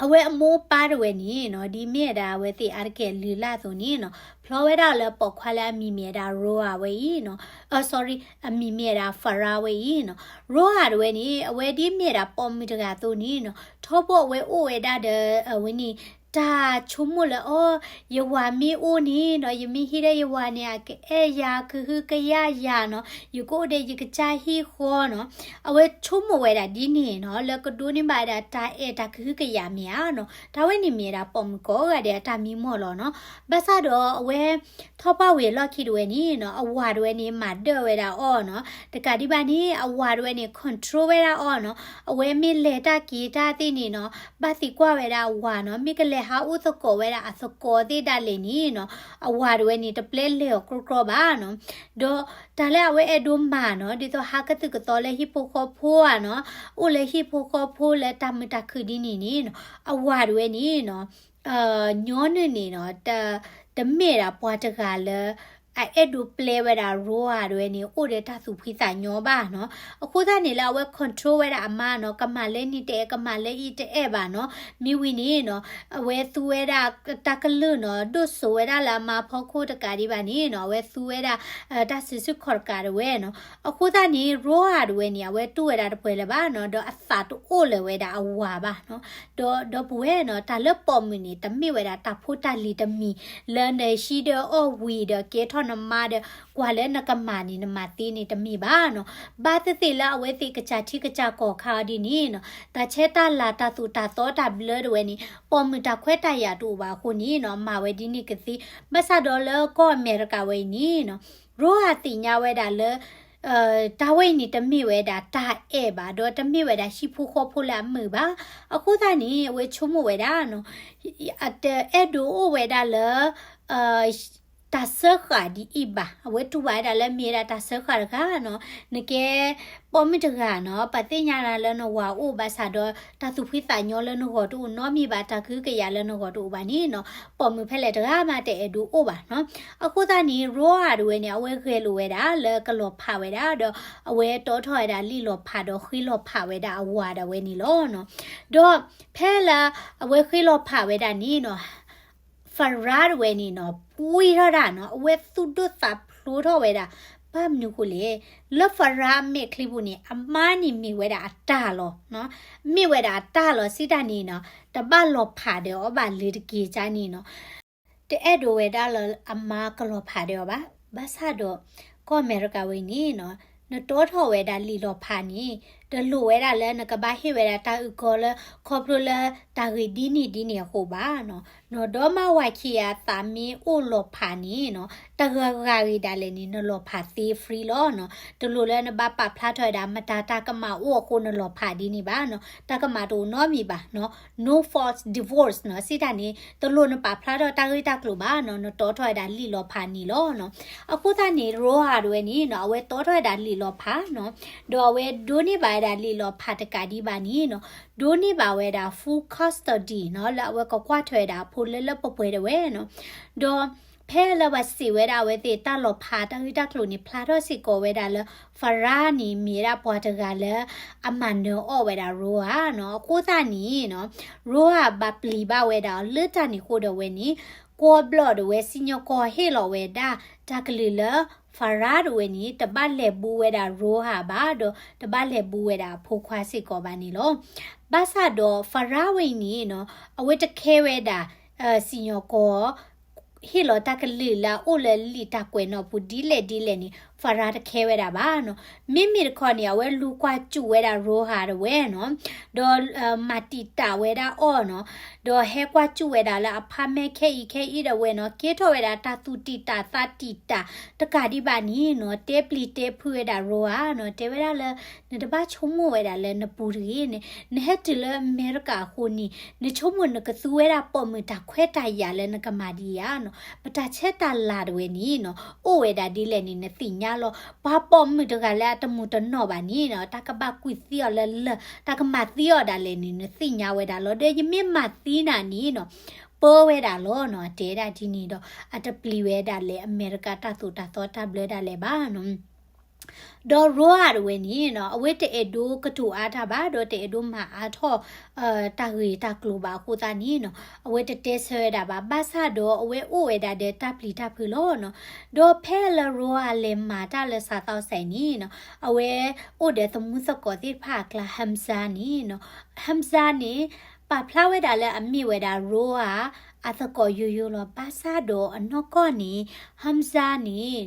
အဝဲအမိၢ်ပၢ်တဝဲန့ၣ်နီၤ ဒ်မ့ၢ်ဝဲဒၣ်အဝဲသ့ၣ်အါတက့ၢ်လုၢ်လၢ်အသိးန့ၣ်နီၤ ဖျီဝဲဒၣ်လၢပိာ်ခွါလၢအမံၤမ့ၢ်ဝဲဒၣ် Rohan ဝဲအံၤနီၤ, အ sorry အမံၤမ့ၢ်ဝဲဒၣ် Farah ဝဲအံၤနီၤ. Rohan တဝဲန့ၣ် အဝဲဒ်မ့ၢ်ဝဲဒၣ်ပိာ်မုၣ်တဂၤအသိးန့ၣ်နီၤ ထီဘိအဝဲအိၣ်ဝဲဒၣ်ဒီး အဝဲန့ၣ် တၢ်ဆိကမိၣ်လၢအီၤ ယဝၤမ့ၢ်အိၣ်န့ၣ်နီၤ ယမ့ၢ်ဟံးဒီးယဝၤန့ၣ် အကအဲၣ်ယၤကဟုကယာ်ယၤနီၤ, ယကအိၣ်ဒီးယကစၢ်ဟံၣ်ဃီနီၤ. အဝဲဆိကမိၣ်ဝဲဒၣ်ဒ်န့ၣ်နီၤ လၢကဒိးန့ၢ်ဘၣ်ဝဲဒၣ်တၢ်အဲၣ်တၢ်ကဟုကယာ်မ့ၢ်ဧါနီၤ. တၢ်ဝဲန့ၣ်မ့ၢ်ဝဲဒၣ်ပိာ်မုၣ်ကိးဂၤဒဲးအတၢ်မံမီၢ်လီၤနီၤ. ဘၣ်ဆၣ်ဒီးအဝဲ ထီၣ်ပှၢ်ဝံၤအလီၢ်ခံတဝဲန့ၣ်နီၤ အဝၤတဝဲန့ၣ် မၤဒၢၣ်ဝဲဒၣ်အီၤနီၤ. တကးဒံးဘၣ်န့ၣ် အဝၤတဝဲန့ၣ် control ဝဲဒၣ်အီၤနီၤ. အဝဲမ့ၢ်လဲၤတၢ်က့ၤတၢ်သ့ၣ်န့ၣ်နီၤ ဘၣ်သံကွၢ်ဝဲဒၣ်အဝၤနီၤ. မ့ၢ်ကလဲၤဟးအိၣ်သကိးဝဲဒၣ်အသကိးသ့ၣ်ဒၣ်လဲာ်န့ၣ်နီၤ အဝၤတဝဲန့ၣ် တပျဲလဲၤအီၤကြီကြီဘၣ်နီၤ. ဒီးတၢ်လၢအဝဲအဲၣ်ဒိးမၤနီၤ ဒ်သိးဟးကသုၣ်ကသီလၢဟံၣ်ဖိဃီဖိဧါနီၤ, အိၣ်လၢဟံၣ်ဖိဃီဖိလၢတၢ်မုာ်တၢ်ခုၣ်ဒ်န့ၣ်န့ၣ်နီၤ အဝၤတဝဲန့ၣ်နီၤ ညီနုၢ်န့ၣ်နီၤ တမ့ၢ်ဒၣ်ပှၤတဂၤလၢ အအဲၣ်ဒိးပျဲဝဲဒၣ် Rohan တဝဲန့ၣ် အိၣ်ဒီးတၢ်သူၣ်ဖှံသးညီဘၣ်နီၤ. အဃိသတးန့ၣ်လၢအဝဲ control ဝဲဒၣ်အမါနီၤ ကမၤလၢန့ၣ်တအဲၣ် ကမၤလၢအံၤတအဲၣ်ဘၣ်နီၤ. မ့ၢ်ဝံၤန့ၣ်နီၤ အဝဲသူဝဲဒၣ်တၢ်ကလုၢ်နီၤ ဒိၣ်စိးဝဲဒၣ်လၢအမါဖီခိၣ်တကးဒံးဘၣ်န့ၣ်နီၤ အဝဲသူဝဲဒၣ် တၢ်စုဆူၣ်ခီၣ်တကးတဝဲနီၤ. အဃိသတးန့ၣ် Rohan တဝဲန့ၣ် အဝဲတူၢ်ဝဲဒၣ်တပှဲၤလၢၤဘၣ်နီၤ ဒီးအသးတအိၣ်လၢၤဝဲဒၣ်အဝၤဘၣ်နီၤ. ဒီး ဒီပုၢ်ဝဲၢ်နီၤ တၢ်လၢပိာ်မုၣ်န့ၣ် တမ့ၢ်ဝဲဒၣ်တၢ်ဖိတၢ်လံၤတမံၤ လၢနဟံးဒီးအီၣ်ဝံၤဒီးကဲထီၣ်နမါဒီး ကွၢ်လၢနကမၤန့ၣ် နမၤသ့န့ၣ်တမ့ၢ်ဘၣ်နီၤ. ဘၣ်သ့ၣ်သ့ၣ်လၢအဝဲသ့ၣ်ကစၢ်ထံကစၢ်ကီၢ်ခါအီၤဒ်န့ၣ်နီၤ တၢ်ဆဲးတၢ်လၤတၢ်သိၣ်တၢ်သီတၢ်ဘျၢတဝဲန့ၣ် ပိာ်မုၣ်တၢ်ခွဲးတၢ်ယာ်တအိၣ်ဘၣ်အဃိန့ၣ်နီၤ မၤဝဲဒ်န့ၣ်ကသ့. ဘၣ်ဆၣ်ဒီးလၢကီၢ်အမဲရကၤဝဲအံၤန့ၣ်နီၤ Rohan သ့ၣ်ညါဝဲဒၣ်လၢ တၢ်ဝဲအံၤန့ၣ် တမ့ၢ်ဝဲဒၣ်တၢ်အဲၣ်ဘၣ် ဒီးတမ့ၢ်ဝဲဒၣ်ဟံၣ်ဖိဃီဖိလၢအမုာ်ဘၣ်. အဃိသတးန့ၣ် အဝဲဆိကမိၣ်ဝဲဒၣ်နီၤ အတအဲၣ်ဒိးအိၣ်ဝဲဒၣ်လၢ တၢ်စၢဃာ်ဒ်အံၤဘၣ်. အဝဲတူၢ်ဘၣ်ဝဲဒၣ်လၢမ့ၢ်ဝဲဒၣ်တၢ်စၢဃာ်တဂၤနီၤ နကဲပိာ်မုၣ်တဂၤနီၤ ပှၤသ့ၣ်ညါနၤလၢနဝၤအိၣ်ဘၣ်ဆၣ်ဒီး တၢ်သူၣ်ဖှံသးညီလၢနဂီၢ်တအိၣ်နီတမံၤဘၣ် တၢ်ကဟုကယာ်လၢနဂီၢ်တအိၣ်ဘၣ်န့ၣ်နီၤ ပိာ်မုၣ်ဖဲလဲၣ်တဂၤမးတအဲၣ်ဒိးအိၣ်ဘၣ်နီၤ. အဃိသတးန့ၣ် Rohan တဝဲန့ၣ် အဝဲဂဲၤလိာ်ဝဲဒၣ်လၢကလီၤဖးဝဲဒၣ်ဒီး အဝဲတီထီၣ်ဝဲဒၣ်လံာ်လီၤဖးဒီးဃ့လီၤဖးဝဲဒၣ်အဝၤဒၣ်ဝဲန့ၣ်လီၤနီၤ. ဒီးဖဲလၢအဝဲဃ့လီၤဖးဝဲဒၣ်န့ၣ်နီၤ Farah တဝဲန့ၣ်နီၤ ပှံထီၣ်ဒၣ်နီၤ အဝဲသူၣ်ဒိၣ်သးဖျိးထီၣ်ဝဲဒၣ် ဘၣ်မနုၤဃိလဲၣ် လၢ Farah အမဲာ်ချံပူၤန့ၣ် အမါန့ၣ်မ့ၢ်ဝဲဒၣ်အတၢ်လီၤ. မ့ၢ်ဝဲဒၣ်အတၢ်လီၤစံးတၢ်န့ၣ်နီၤ တဘၣ်လီၤဖးဒီးအီၤဘၣ်လၢၤတက့ၢ်ကန့ၣ်နီၤ တအဲၣ်ဒိးဝဲဒၣ်လၢအမါကလီၤဖးဒီးအီၤဘၣ်. ဘၣ်ဆၣ်ဒီး ကီၢ်အမဲရကၤဝဲန့ၣ်နီၤ, နတီထီၣ်ဝဲဒၣ်လံာ်လီၤဖးန့ၣ် တလိၣ်ဝဲဒၣ်လၢနကဘၣ်ဟ့ၣ်ဝဲဒၣ်တၢ်အုၣ်ကီလၢ ခီဖျိလၢတၢ်ဂ့ၢ်ဒ်န့ၣ်ဒ်န့ၣ်အဃိဘၣ်နီၤ. နီၤ ဒီးမ့ၢ်ဝဲခံဂၤသးမ့ၢ်အိၣ်လီၤဖးန့ၣ်နီၤ, တဂၤဂၤဂ့ၤဒၣ်လဲာ်န့ၣ် နလီၤဖးသ့ free လီၤနီၤ. တလိၣ်လၢနဘၣ်ပာ်ဖျါထီၣ်ဝဲဒၣ်မတၤတၢ်ကမၣ်အိၣ်အဃိနလီၤဖးဒ်န့ၣ်ဘၣ်နီၤ. တၢ်ကမၣ်တအိၣ်နီတမံၤဘၣ်နီၤ. No fault divorce နီၤ. စံးတၢ်န့ၣ် တလိၣ်နပာ်ဖျါထီၣ်တၢ်ဂ့ၢ်တၢ်ကျိၤဘၣ်နီၤ, နတီထီၣ်ဝဲဒၣ်လံာ်လီၤဖးန့ၣ်လီၤနီၤ. အဃိသတးန့ၣ် Roa တဝဲန့ၣ်နီၤ, အဝဲတီထီၣ်ဝဲဒၣ်လံာ်လီၤဖးနီၤ, ဒီးအဝဲဒိးန့ၢ်ဘၣ်ဝဲဒၣ်လံာ်လီၤဖးတကးဒံးဘၣ်န့ၣ်နီၤ, ဒိးန့ၢ်ဘၣ်ဝဲဒၣ် full custody နီၤ, လၢအဝဲကကွၢ်ထွဲဝဲဒၣ်အဖိလၢလၢပှဲၤပှဲၤတဝဲနီၤ. ဒီးဖဲလၢပှၤစံးဝဲဒၣ်အဝဲသ့ၣ်တၢ်လီၤဖးတၢ်ဂ့ၢ်တၢ်ကျိၤန့ၣ် ဖျါထီၣ်စ့ၢ်ကီးဝဲဒၣ်လၢ Farah န့ၣ် မ့ၢ်ဝဲဒၣ်ပှၤတဂၤလၢ အမၤနၢၤအီၣ်ဝဲဒၣ် Roa နီၤ. အဃိသတးန့ၣ်နီၤ, Roa ဘၣ်ပျံၤဘၣ်ဝဲဒၣ်အီၤလၢတၢ်န့ၣ်အဃိဒီးဝဲန့ၣ် ကွီဘျီၣ်ဒီးဝဲစံၣ်ညီၣ်ကွီၢ်ဟ့ၣ်လီၤဝဲဒၣ် တၢ်ကလုၢ်လၢ Farah တဝဲန့ၣ် တဘၣ်လဲၤဘူးဝဲဒၣ် Roa ဘၣ်ဒီး တဘၣ်လဲၤဘူးဝဲဒၣ်အဖိခွါစ့ၢ်ကီးဘၣ်န့ၣ်လီၤ. ဘၣ်ဆၣ်ဒီး Farah ဝဲအံၤန့ၣ်နီၤ, အဝဲတခဲဝဲဒၣ် စံၣ်ညီၣ်ကွီၢ် ဟ့ၣ်လီၤတၢ်ကလုၢ်လၢအအိၣ်လၢလံာ်တၢ်ကွဲးနီၣ်ပူၤဒ်လဲၣ်ဒ်လဲၣ်န့ၣ် Farah တခဲဝဲဒၣ်ဘၣ်နီၤ. မ့မ့ၢ်တခီန့ၣ် အဝဲလူၤကွၢ်စူၣ်ဝဲဒၣ် Roa တဝဲနီၤ, ဒီး မၤတံာ်တာ်ဝဲဒၣ်အီၤနီၤ, ဒီးဟဲကွၢ်စူၣ်ဝဲဒၣ်လၢအ apartment ခဲအံၤခဲအံၤတဝဲနီၤ, ကဲထီၣ်ဝဲဒၣ်တၢ်သူၣ်တံာ်တာ်သးတံာ်တာ် တကးဒံးဘၣ်န့ၣ်နီၤ, တဲပျံၤတဲဖုးဝဲဒၣ် Roa နီၤ, တဲဝဲဒၣ်လၢ နတဘၣ်ဆိကမိၣ်ဝဲဒၣ်လၢနပူၤတဂ့ၤန့ၣ်, နဟဲတုၤလၢအမဲရကၤအဃိန့ၣ် နဆိကမိၣ်နကသူဝဲဒၣ်ပိာ်မုၣ်တၢ်ခွဲးတၢ်ယာ်လၢနကမၤဒံးဧါနီၤ, ပတၢ်ဆဲးတၢ်လၤတဝဲန့ၣ်နီၤ, အိၣ်ဝဲဒၣ်ဒ်လဲၣ်န့ၣ် နသ့ၣ်ညါလီၤ. ပှၤပိာ်မုၣ်တဂၤလၢအတမုာ်တနီၣ်ဘၣ်န့ၣ်နီၤ, တၢ်ကဘၣ်ကွံာ်သံအီၤလၢလၢၢ်, တၢ်ကမၤသံအီၤဒၣ်လဲာ်န့ၣ် နသ့ၣ်ညါဝဲဒၣ်လီၤ. ဒီးယမ့ၢ်မၤသံနၤန့ၣ်နီၤ, ပၢဝဲဒၣ်လီၤနီၤ, တဲဒၣ်ဒ်န့ၣ်ဒီး အတပျံၤဝဲဒၣ်လဲာ်အမဲရကၤတၢ်သိၣ်တၢ်သီတၢ်ဘျၢဒၣ်လဲာ်ဘၣ်နီၤ. ဒီး Roa တဝဲန့ၣ်နီၤ, အဝဲတအဲၣ်ဒိးကတိၤအါတၢ်ဘၣ်, ဒီးတအဲၣ်ဒိးမၤအါထီၣ် တၢ်ဂ့ၢ်တၢ်ကျိၤဘၣ်အဃိသတးန့ၣ်နီၤ, အဝဲတတဲဆၢဝဲဒၣ်ဘၣ်. ဘၣ်ဆၣ်ဒီးအဝဲအိၣ်ဝဲဒၣ်ဒီးတၢ်ပျံၤတၢ်ဖုးလီၤနီၤ. ဒီးဖဲလၢ Roa လဲၤမၤတၢ်လၢ South Side န့ၣ်နီၤ, အဝဲအိၣ်ဒီးသမူသကိးသ့ၣ်တဖၣ်အကျါ Hamza န့ၣ်နီၤ, Hamza န့ၣ် ပာ်ဖျါဝဲဒၣ်လၢအမ့ၢ်ဝဲဒၣ် Roa အသကိးယိယိလီၤ. ဘၣ်ဆၣ်ဒီးအနီၢ်ကီၢ်န့ၣ် Hamza န့ၣ်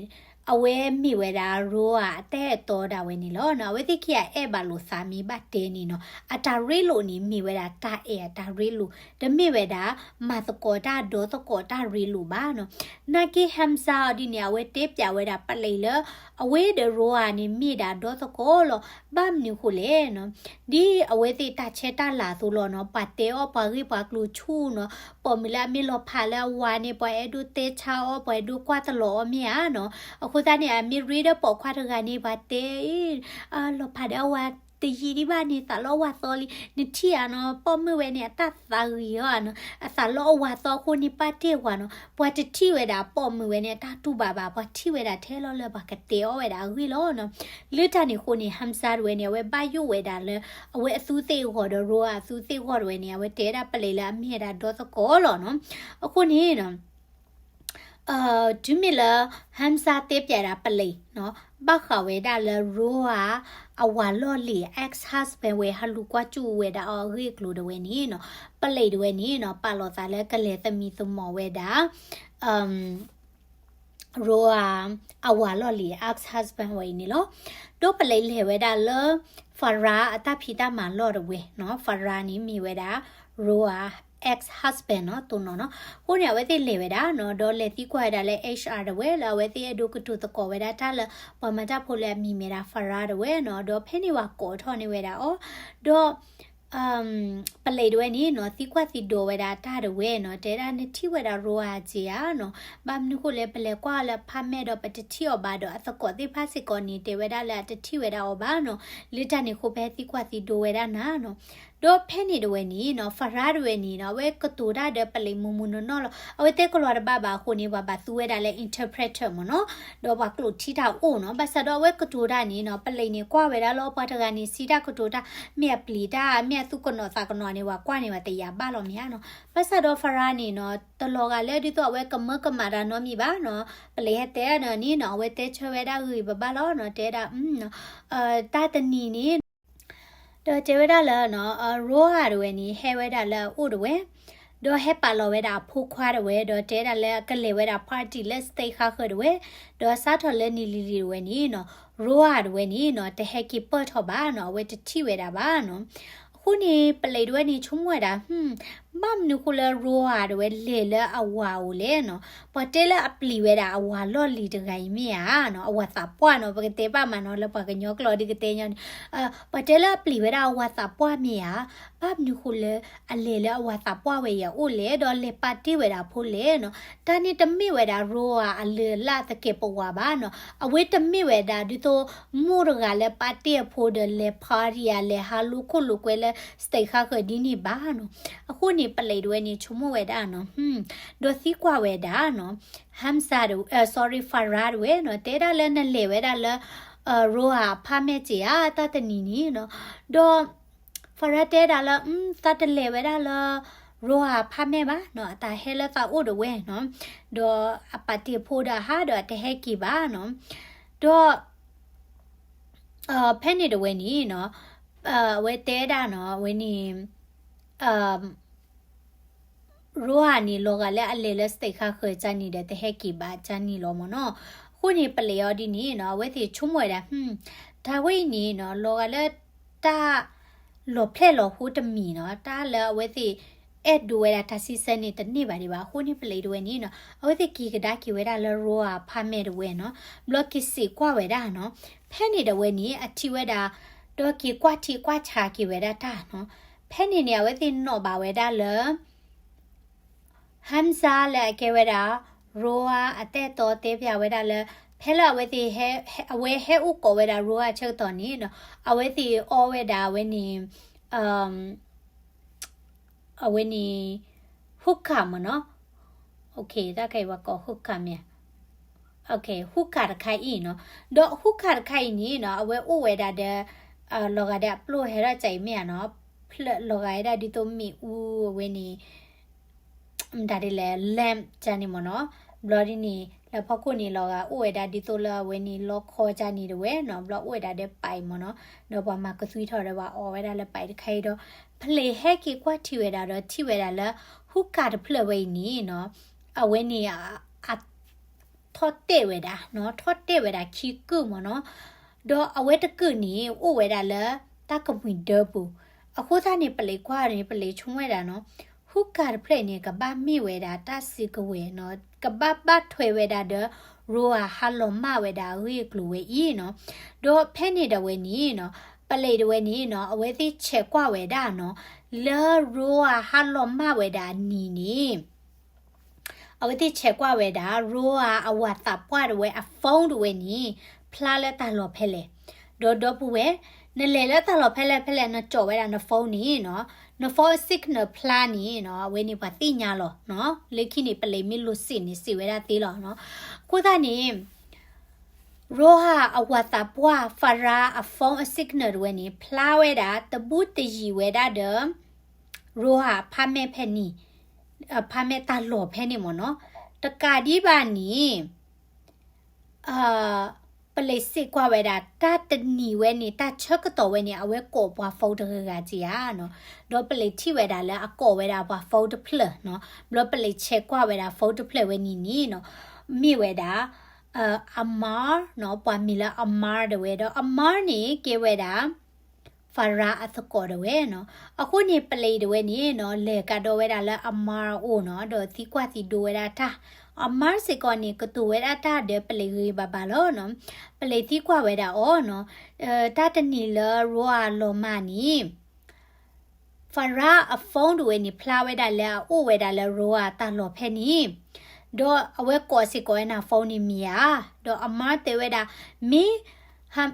အဝဲမ့ၢ်ဝဲဒၣ် Roa အတၢ်အဲၣ်တီဒၣ်ဝဲန့ၣ်လီၤ. အဝဲသ့ၣ်ခံဂၤအဲၣ်ဘၣ်လိာ်သးမ့ၢ်ဘၣ်တဲန့ၣ်နီၤ, အတၢ်ရ့လိာ်န့ၣ် မ့ၢ်ဝဲဒၣ်တၢ်အဲၣ်အတၢ်ရ့လိာ်, တမ့ၢ်ဝဲဒၣ် မၤသကိးတၢ်ဒီသကိးတၢ်ရ့လိာ်ဘၣ်နီၤ. နာ်က့ Hamza အီၤဒ်န့ၣ် အဝဲတဲပျးဝဲဒၣ်ပလံးလၢ အဝဲဒီး Roa န့ၣ် မ့ၢ်ဒၣ်ဒီသကိးလီၤ. ဘၣ်မနုၤဃိလဲၣ်နီၤ, ဒ်အဝဲသ့ၣ်တၢ်ဆဲးတၢ်လၤအသိးလီၤနီၤ, ပှၤတဲအီၣ်ပှၤဂ့ၢ်ပှၤကျိၤဆူၣ်နီၤ, ပိာ်မုၣ်လၢအမ့ၢ်လီၤဖးလၢအဝၤန့ၣ် ပှၤအဲၣ်ဒိးတဲဆါအီၤ, ပှၤအဲၣ်ဒိးကွၢ်တလီၤအီၤမ့ၢ်ဧါနီၤ. အဃိသတးန့ၣ် အမ့ၢ်ရ့ဒီးပိာ်ခွါတဂၤန့ၣ် ပှၤတဲ လီၤဖးဒီးအဝၤတယံာ်ဒံးဘၣ်န့ၣ် သးလီအဝၤသီလံ, နထံၣ်ဧါနီၤ, ပိာ်မုၣ်ဝဲန့ၣ် အတၢ်သးဂ့ၤအီၤနီၤ, အသးလီအဝၤသီအဃိန့ၣ် ပာ်တ့ၢ်ဝၤနီၤ. ပှၤတထံၣ်ဝဲဒၣ်ပိာ်မုၣ်ဝဲန့ၣ် အတၢ်တူၢ်ဘၣ်ဘၣ်, ပှၤထံၣ်ဝဲဒၣ်ထဲလီၤလၢပှၤကတဲအီၣ်ဝဲဒၣ်အဂ့ၢ်လီၤနီၤ. လၢတၢ်န့ၣ်အဃိန့ၣ် Hamza တဝဲန့ၣ် အဝဲဘၣ်ယိၣ်ဝဲဒၣ်လၢ အဝဲအသူးသ့ၣ်အဂီၤဒီး Roa အသူးသ့ၣ်အဂီၤတဝဲန့ၣ် အဝဲတဲဒၣ်ပလံးလၢအမ့ၢ်ဝဲဒၣ်ဒီသကိးလီၤနီၤ. အဃိန့ၣ်နီၤ တုၤမ့ၢ်လၢ Hamza တဲပျးဒၣ်ပလံးနီၤ, ဘၣ်ဃးဝဲဒၣ်လၢ Roa အဝၤလီၢ်လံၤ ex husband ဝဲ ဟးလူၤကွၢ်စူၣ်ဝဲဒၣ်အီၤအဂ့ၢ်အကျိၤတဝဲန့ၣ်နီၤ, ပလံးတဝဲန့ၣ်နီၤ ပာ်လီၤသးလၢကလဲၤသမံသမိးဝဲဒၣ် Roa အဝၤလီၢ်လံၤ ex husband ဝဲအံၤန့ၣ်လီၤ. ဒီးပလံးလဲၤဝဲဒၣ်လၢ Farah အတၢ်ဖံးတၢ်မၤလီၢ်တဝဲနီၤ, Farah န့ၣ်မ့ၢ်ဝဲဒၣ် Roa ex husband နီၤ, တိၢ်နီၣ်နီၤ. အဃိန့ၣ် အဝဲသ့ၣ်လဲၤဝဲဒၣ်နီၤ, ဒီးလဲၤသံကွၢ်ဝဲဒၣ်လၢ HR တဝဲ လၢအဝဲသ့ၣ်အဲၣ်ဒိးကတိၤသကိးဝဲဒၣ်တၢ်လၢ ပှၤမၤတၢ်ဖိလၢအမံၤမ့ၢ်ဒၣ် Farah တဝဲနီၤ, ဒီးဖဲန့ၣ်ပှၤကိးထီၣ်န့ၢ်ဝဲဒၣ်အီၤ, ဒီး ပလံးတဝဲန့ၣ်နီၤ သံကွၢ်သံဒိးဝဲဒၣ်တၢ်တဝဲနီၤ, တဲဒၣ်နထံၣ်ဝဲဒၣ် Roa ဧါနီၤ, ဘၣ်မနုၤဃိလဲၣ် ပလဲၤကွၢ်အီၤလၢ apartment ဒီးပတထံၣ်အီၤဘၣ်ဒီး အသကိးသ့ၣ်တဖၣ်စ့ၢ်ကီးန့ၣ် တဲဝဲဒၣ်လၢအတထံၣ်ဝဲဒၣ်အီၤဘၣ်နီၤ, လၢတၢ်န့ၣ်အဃိဖဲသံကွၢ်သံဒိးဝဲဒၣ်နၤနီၤ. ဒီးဖဲန့ၣ်တဝဲန့ၣ်နီၤ Farah တဝဲန့ၣ်နီၤ အဝဲကတိၤတၢ်ဒီးပလံးမုၢ်မုၢ်နီၢ်နီၢ်လီၤ, အဝဲတဲကလီၤတဘၣ်ဘၣ်အဃိန့ၣ် ပှၤဘၣ်သူဝဲဒၣ်လၢ interpreter မ့ၢ်နီၤ, ဒီးပှၤကျိာ်ထံတၢ်အိၣ်နီၤ, ဘၣ်ဆၣ်ဒီးအဝဲကတိၤတၢ်န့ၣ်နီၤ ပလံးန့ၣ်ကွၢ်ဝဲဒၣ်လီၤ, ပှၤတဂၤန့ၣ် စံးတၢ်ကတိၤတၢ် မ့ၢ်အပျံၤတၢ် မ့ၢ်အသူၣ်ကနိးသးကနိးန့ၣ် ပှၤကွၢ်န့ၣ် ပှၤတယာ်ဘၣ်လီၤမ့ၢ်ဧါနီၤ. ဘၣ်ဆၣ်ဒီး Farah န့ၣ်နီၤ တလီၤဂာ်လၢဒ်သိးအဝဲကမၢကမၣ်တၢ်နီတမံၤဘၣ်နီၤ, ပလံးဟဲတဲဒၣ်န့ၣ်နီၤ အဝဲတဲဆၢဝဲဒၣ်ဂ့ၤဂ့ၤဘၣ်ဘၣ်လီၤနီၤ, တဲဒၣ် တၢ်တနံၤန့ၣ် ဒီးတဲဝဲဒၣ်လၢ Roa တဝဲန့ၣ် ဟဲဝဲဒၣ်လၢအအိၣ်တဝဲ, ဒီးဟဲပာ်လီၤဝဲဒၣ်အဖိခွါတဝဲ ဒီးတဲဒၣ်လၢအကလဲၤဝဲဒၣ် party လၢ state ဃါဃၢၤတဝဲ, ဒီးစးထီၣ်လၢနံၤလံၤလံၤတဝဲန့ၣ်နီၤ Roa တဝဲန့ၣ်နီၤ တဟဲက့ၤပၢၢ်ထီၣ်ဘၣ်နီၤ, အဝဲတထံၣ်ဝဲဒၣ်ဘၣ်နီၤ. အဃိန့ၣ် ပလံးတဝဲန့ၣ် ဆိကမိၣ်ဝဲဒၣ် ဟွမ်, ဘၣ်မနုၤဃိလၢ Roa တဝဲလဲၤလၢအဝၤအိၣ်လဲၣ်နီၤ, ပှၤတဲလၢအပျံၤဝဲဒၣ်အဝၤလီၢ်လံၤတဂၤအံၤမ့ၢ်ဧါနီၤ, အဝၤသးပှၢ်နီၤ, ပကတဲဘၣ်မးနီၤ လၢပှၤကညီကျိာ်ဒ်ကတဲညီန့ၣ် ပှၤတဲလၢအပျံၤဝဲဒၣ်အဝၤသးပှၢ်မ့ၢ်ဧါ, ဘၣ်မနုၤဃိလၢအလဲၤလၢအဝၤသးပှၢ်ဝဲအံၤအအိၣ်လဲၣ်, ဒီးလဲၤပာ်တ့ၢ်ဝဲဒၣ်အဖိလဲၣ်နီၤ. တၢ်န့ၣ်တမ့ၢ်ဝဲဒၣ် Roa အလုၢ်အလၢ်သကဲးပဝးဘၣ်နီၤ, အဝဲတမ့ၢ်ဝဲဒၣ်ဒ်သိး မိၢ်တဂၤလၢပာ်တ့ၢ်အဖိဒီးလဲၤ party ဧါ, လဲၤဟးလိာ်ခိၣ်လိာ်ကွဲလၢ state ဃါဃၢၤဒ်န့ၣ်ဘၣ်နီၤ. အဃိန့ၣ် ပလံးတဝဲန့ၣ် ဆိကမိၣ်ဝဲဒၣ်နီၤ, ဒီးသံကွၢ်ဝဲဒၣ်နီၤ, Hamza တဝဲ, အ sorry, Farah တဝဲနီၤ, တဲဒၣ်လၢနလဲၤဝဲဒၣ်လၢ Roa apartment ဧါ တၢ်တနံၤန့ၣ်နီၤ, ဒီး Farah တဲဒၣ်လၢ သးတလဲၤဝဲဒၣ်လၢ Roa apartment ဘၣ်နီၤ, အတၢ်ဟဲလၢသးအိၣ်တဝဲနီၤ, ဒီးအပာ်တ့ၢ်ဖိဒီးအဟးဒီးအတဟဲက့ၤဘၣ်နီၤ, ဒီး ဖဲန့ၣ်တဝဲန့ၣ်နီၤ, အဝဲတဲဒၣ်နီၤ, အဝဲန့ၣ် Roa န့ၣ် လီၤဂာ်လၢအလဲၤလၢ state ဃါဃၢၤကန့ၣ်ဒီး တဟဲက့ၤဘၣ်ကန့ၣ်လီၤ မ့ၢ်နီၤ. အဃိန့ၣ် ပလံးအီၤဒ်န့ၣ်နီၤ, အဝဲသ့ၣ်ဆိကမိၣ်ဝဲဒၣ် တၢ်ဝဲအံၤန့ၣ်နီၤ လီၤဂာ်လၢတၢ်လီၣ်ဖျဲၣ်လီၤဟိတမံၤနီၤ, တၢ်လၢအဝဲသ့ၣ် အဲၣ်ဒိးဝဲဒၣ်တၢ်စံးဆၢန့ၣ် တန့ၢ်ဘၣ်ဒံးဘၣ်. အဃိန့ၣ် ပလံးတဝဲန့ၣ်နီၤ, အဝဲသ့ၣ်က့ၤကဒါက့ၤဝဲဒၣ်လၢ Roa apartment တဝဲနီၤ, ဘျီက့ၤစံးကွၢ်ဝဲဒၣ်နီၤ, ဖဲန့ၣ်တဝဲန့ၣ် အထံၣ်ဝဲဒၣ် ဒီးက့ၤကွၢ်ထံကွၢ်ဆးက့ၤဝဲဒၣ်တၢ်နီၤ, ဖဲန့ၣ်န့ၣ် အဝဲသ့ၣ်နီၣ်ဘၣ်ဝဲဒၣ်လၢ Hamza လၢအကဲဝဲဒၣ် Roa အတၢ်အဲၣ်တီတဲဖျါဝဲဒၣ်လၢ ဖဲလၢအဝဲသ့ၣ် အဝဲဟဲအိၣ်ကိးဝဲဒၣ် Roa ဆၢကတီၢ်န့ၣ်နီၤ, အဝဲသ့ၣ်အီဝဲဒၣ်အဝဲန့ၣ် အဝဲန့ၣ် hookah မ့ၢ်နီၤ, တၢ်ခဲအံၤပှၤကိး hookah မ့ၢ်ဧါ, hookah တခါအံၤနီၤ, ဒီး hookah တခါအံၤန့ၣ်နီၤ အဝဲအိၣ်ဝဲဒၣ်ဒီး လီၤဂာ်ဒီးအပျိၢ်ဟဲထီၣ်ကၢ်အံၤမ့ၢ်ဧါနီၤ, ဖျၢၣ်လီၤဂာ်ဝဲဒၣ်ဒ်သိးမ့ၣ်အူအဝဲန့ၣ် မတၤဒ်လဲၣ် lamp ကန့ၣ်မ့ၢ်နီၤ, ဘျီဒ်န့ၣ် လၢဖီခိၣ်န့ၣ် လီၤဂာ်အိၣ်ဝဲဒၣ်ဒ်သိးလၢအဝဲန့ၣ် လီခီကန့ၣ်တဝဲနီၤ, ဘျီအိၣ်ဝဲဒၣ်ဒီးပာ်အံၤမ့ၢ်နီၤ, ဒီးပှၤမၤကသွံထီၣ်ဒီးပှၤအီၣ်ဝဲဒၣ်လၢပာ်အံၤတခါအံၤဒီး ဖဲလဲၣ်ဟဲက့ၤကွၢ်ထံၣ်ဝဲဒၣ်ဒီးထံၣ်ဝဲဒၣ်လၢ hookah တဖျၢၣ်ဝဲအံၤန့ၣ်နီၤ, အဝဲန့ၣ် ထီၣ်တဲာ်ဝဲဒၣ်နီၤ, ထီၣ်တဲာ်ဝဲဒၣ်ခံကုာ်မ့ၢ်နီၤ, ဒီးအဝဲတကုာ်န့ၣ် အိၣ်ဝဲဒၣ်လၢတၢ်ကမှံၤဒၢပူၤ, အဃိသတးန့ၣ် ပလံးကွၢ်န့ၣ် ပလံးဆိကမိၣ်ဝဲဒၣ်နီၤ, hookah တဖျၢၣ်န့ၣ် ကဘၣ်မ့ၢ်ဝဲဒၣ်တၢ်စုကဝဲၤနီၤ, ကဘၣ်ဘၣ်ထွဲဝဲဒၣ်ဒီး ရိဧၤဟါလီၤမၢ်ဝဲဒၣ်အဂ့ၢ်အကျိၤဝဲအံၤနီၤ, ဒီးဖဲန့ၣ်ဒၣ်ဝဲန့ၣ်နီၤ, ပလံးဒၣ်ဝဲန့ၣ်နီၤ အဝဲသ့ၣ်ဆဲးကွၢ်ဝဲဒၣ်နီၤ, လၢရိဧၤဟါလီၤမၢ်ဝဲဒၣ်အနံၤန့ၣ် အဝဲသ့ၣ်ဆဲးကွၢ်ဝဲဒၣ် ရိဧၤအဝၤသးပှၢ်ဒၣ်ဝဲအ phone ဒၣ်ဝဲန့ၣ် ဖျါလၢတၢ်လီၢ်ဖဲလဲၣ်, ဒီးဒီပုၢ်ဝဲၢ်, နလဲၤလၢတၢ်လီၢ်ဖဲလဲၣ်ဖဲလဲၣ် နကၠီၣ်ဝဲဒၣ်န phone န့ၣ်နီၤ, န phone signal ဖျါန့ၣ်နီၤ အဝဲန့ၣ်ပှၤသ့ၣ်ညါလီၤနီၤ, လၢခံန့ၣ် ပလံးမ့ၢ်လိာ်စံးန့ၣ် စံးဝဲဒၣ်သ့လီၤနီၤ, အဃိသတးန့ၣ် ရိဧၤအဝၤသးပှၢ် Farah အ phone အ signal ဒၣ်ဝဲန့ၣ် ဖျါဝဲဒၣ် တဘူးတယံၤဝဲဒၣ်ဒီး ရိဧၤအ apartment ဖဲန့ၣ်, apartment တၢ်လီၢ်ဖဲန့ၣ်မ့ၢ်နီၤ, တကးဒံးဘၣ်န့ၣ် ပလံးစံးကွၢ်ဝဲဒၣ် တၢ်တနံၤဝဲန့ၣ် တၢ်ဆၢကတီၢ်ဝဲန့ၣ် အဝဲကိးပှၤ phone တဂၤဂၤဧါနီၤ, ဒီးပလံးထံၣ်ဝဲဒၣ်လၢအကိးဝဲဒၣ်ပှၤ phone တဖျၢၣ်နီၤ, ဘျီပလံးဆဲးကွၢ်ဝဲဒၣ် phone တဖျၢၣ်ဝဲန့ၣ်န့ၣ်နီၤ, မ့ၢ်ဝဲဒၣ် Amar နီၤ, ပှၤမံၤလၢ Amar ဒၣ်ဝဲဒီး Amar န့ၣ် ကဲဝဲဒၣ် Farah အသကိးဒၣ်ဝဲနီၤ, အဃိန့ၣ် ပလံးဒၣ်ဝဲန့ၣ်နီၤ လဲၤကဒီးဝဲဒၣ်လၢ Amar အအိၣ်နီၤ, ဒီးသံကွၢ်သံဒိးဝဲဒၣ်တၢ်, Amar စ့ၢ်ကီးန့ၣ် ကတိၤဝဲဒၣ်တၢ်ဒီးပလံးဂ့ၤဂ့ၤဘၣ်ဘၣ်လီၤနီၤ, ပလံးသံကွၢ်ဝဲဒၣ်အီၤနီၤ, တၢ်တနံၤလၢ ရိဧၤလီၤမၢ်န့ၣ် Farah အ phone ဒၣ်ဝဲန့ၣ် ဖျါဝဲဒၣ်လၢအအိၣ်ဝဲဒၣ်လၢ ရိဧၤတၢ်လီၢ်ဖဲန့ၣ်, ဒီးအဝဲကိးစ့ၢ်ကီးဝဲနၤ phone န့ၣ်မ့ၢ်ဧါ, ဒီး Amar တဲဝဲဒၣ် မ့ၢ်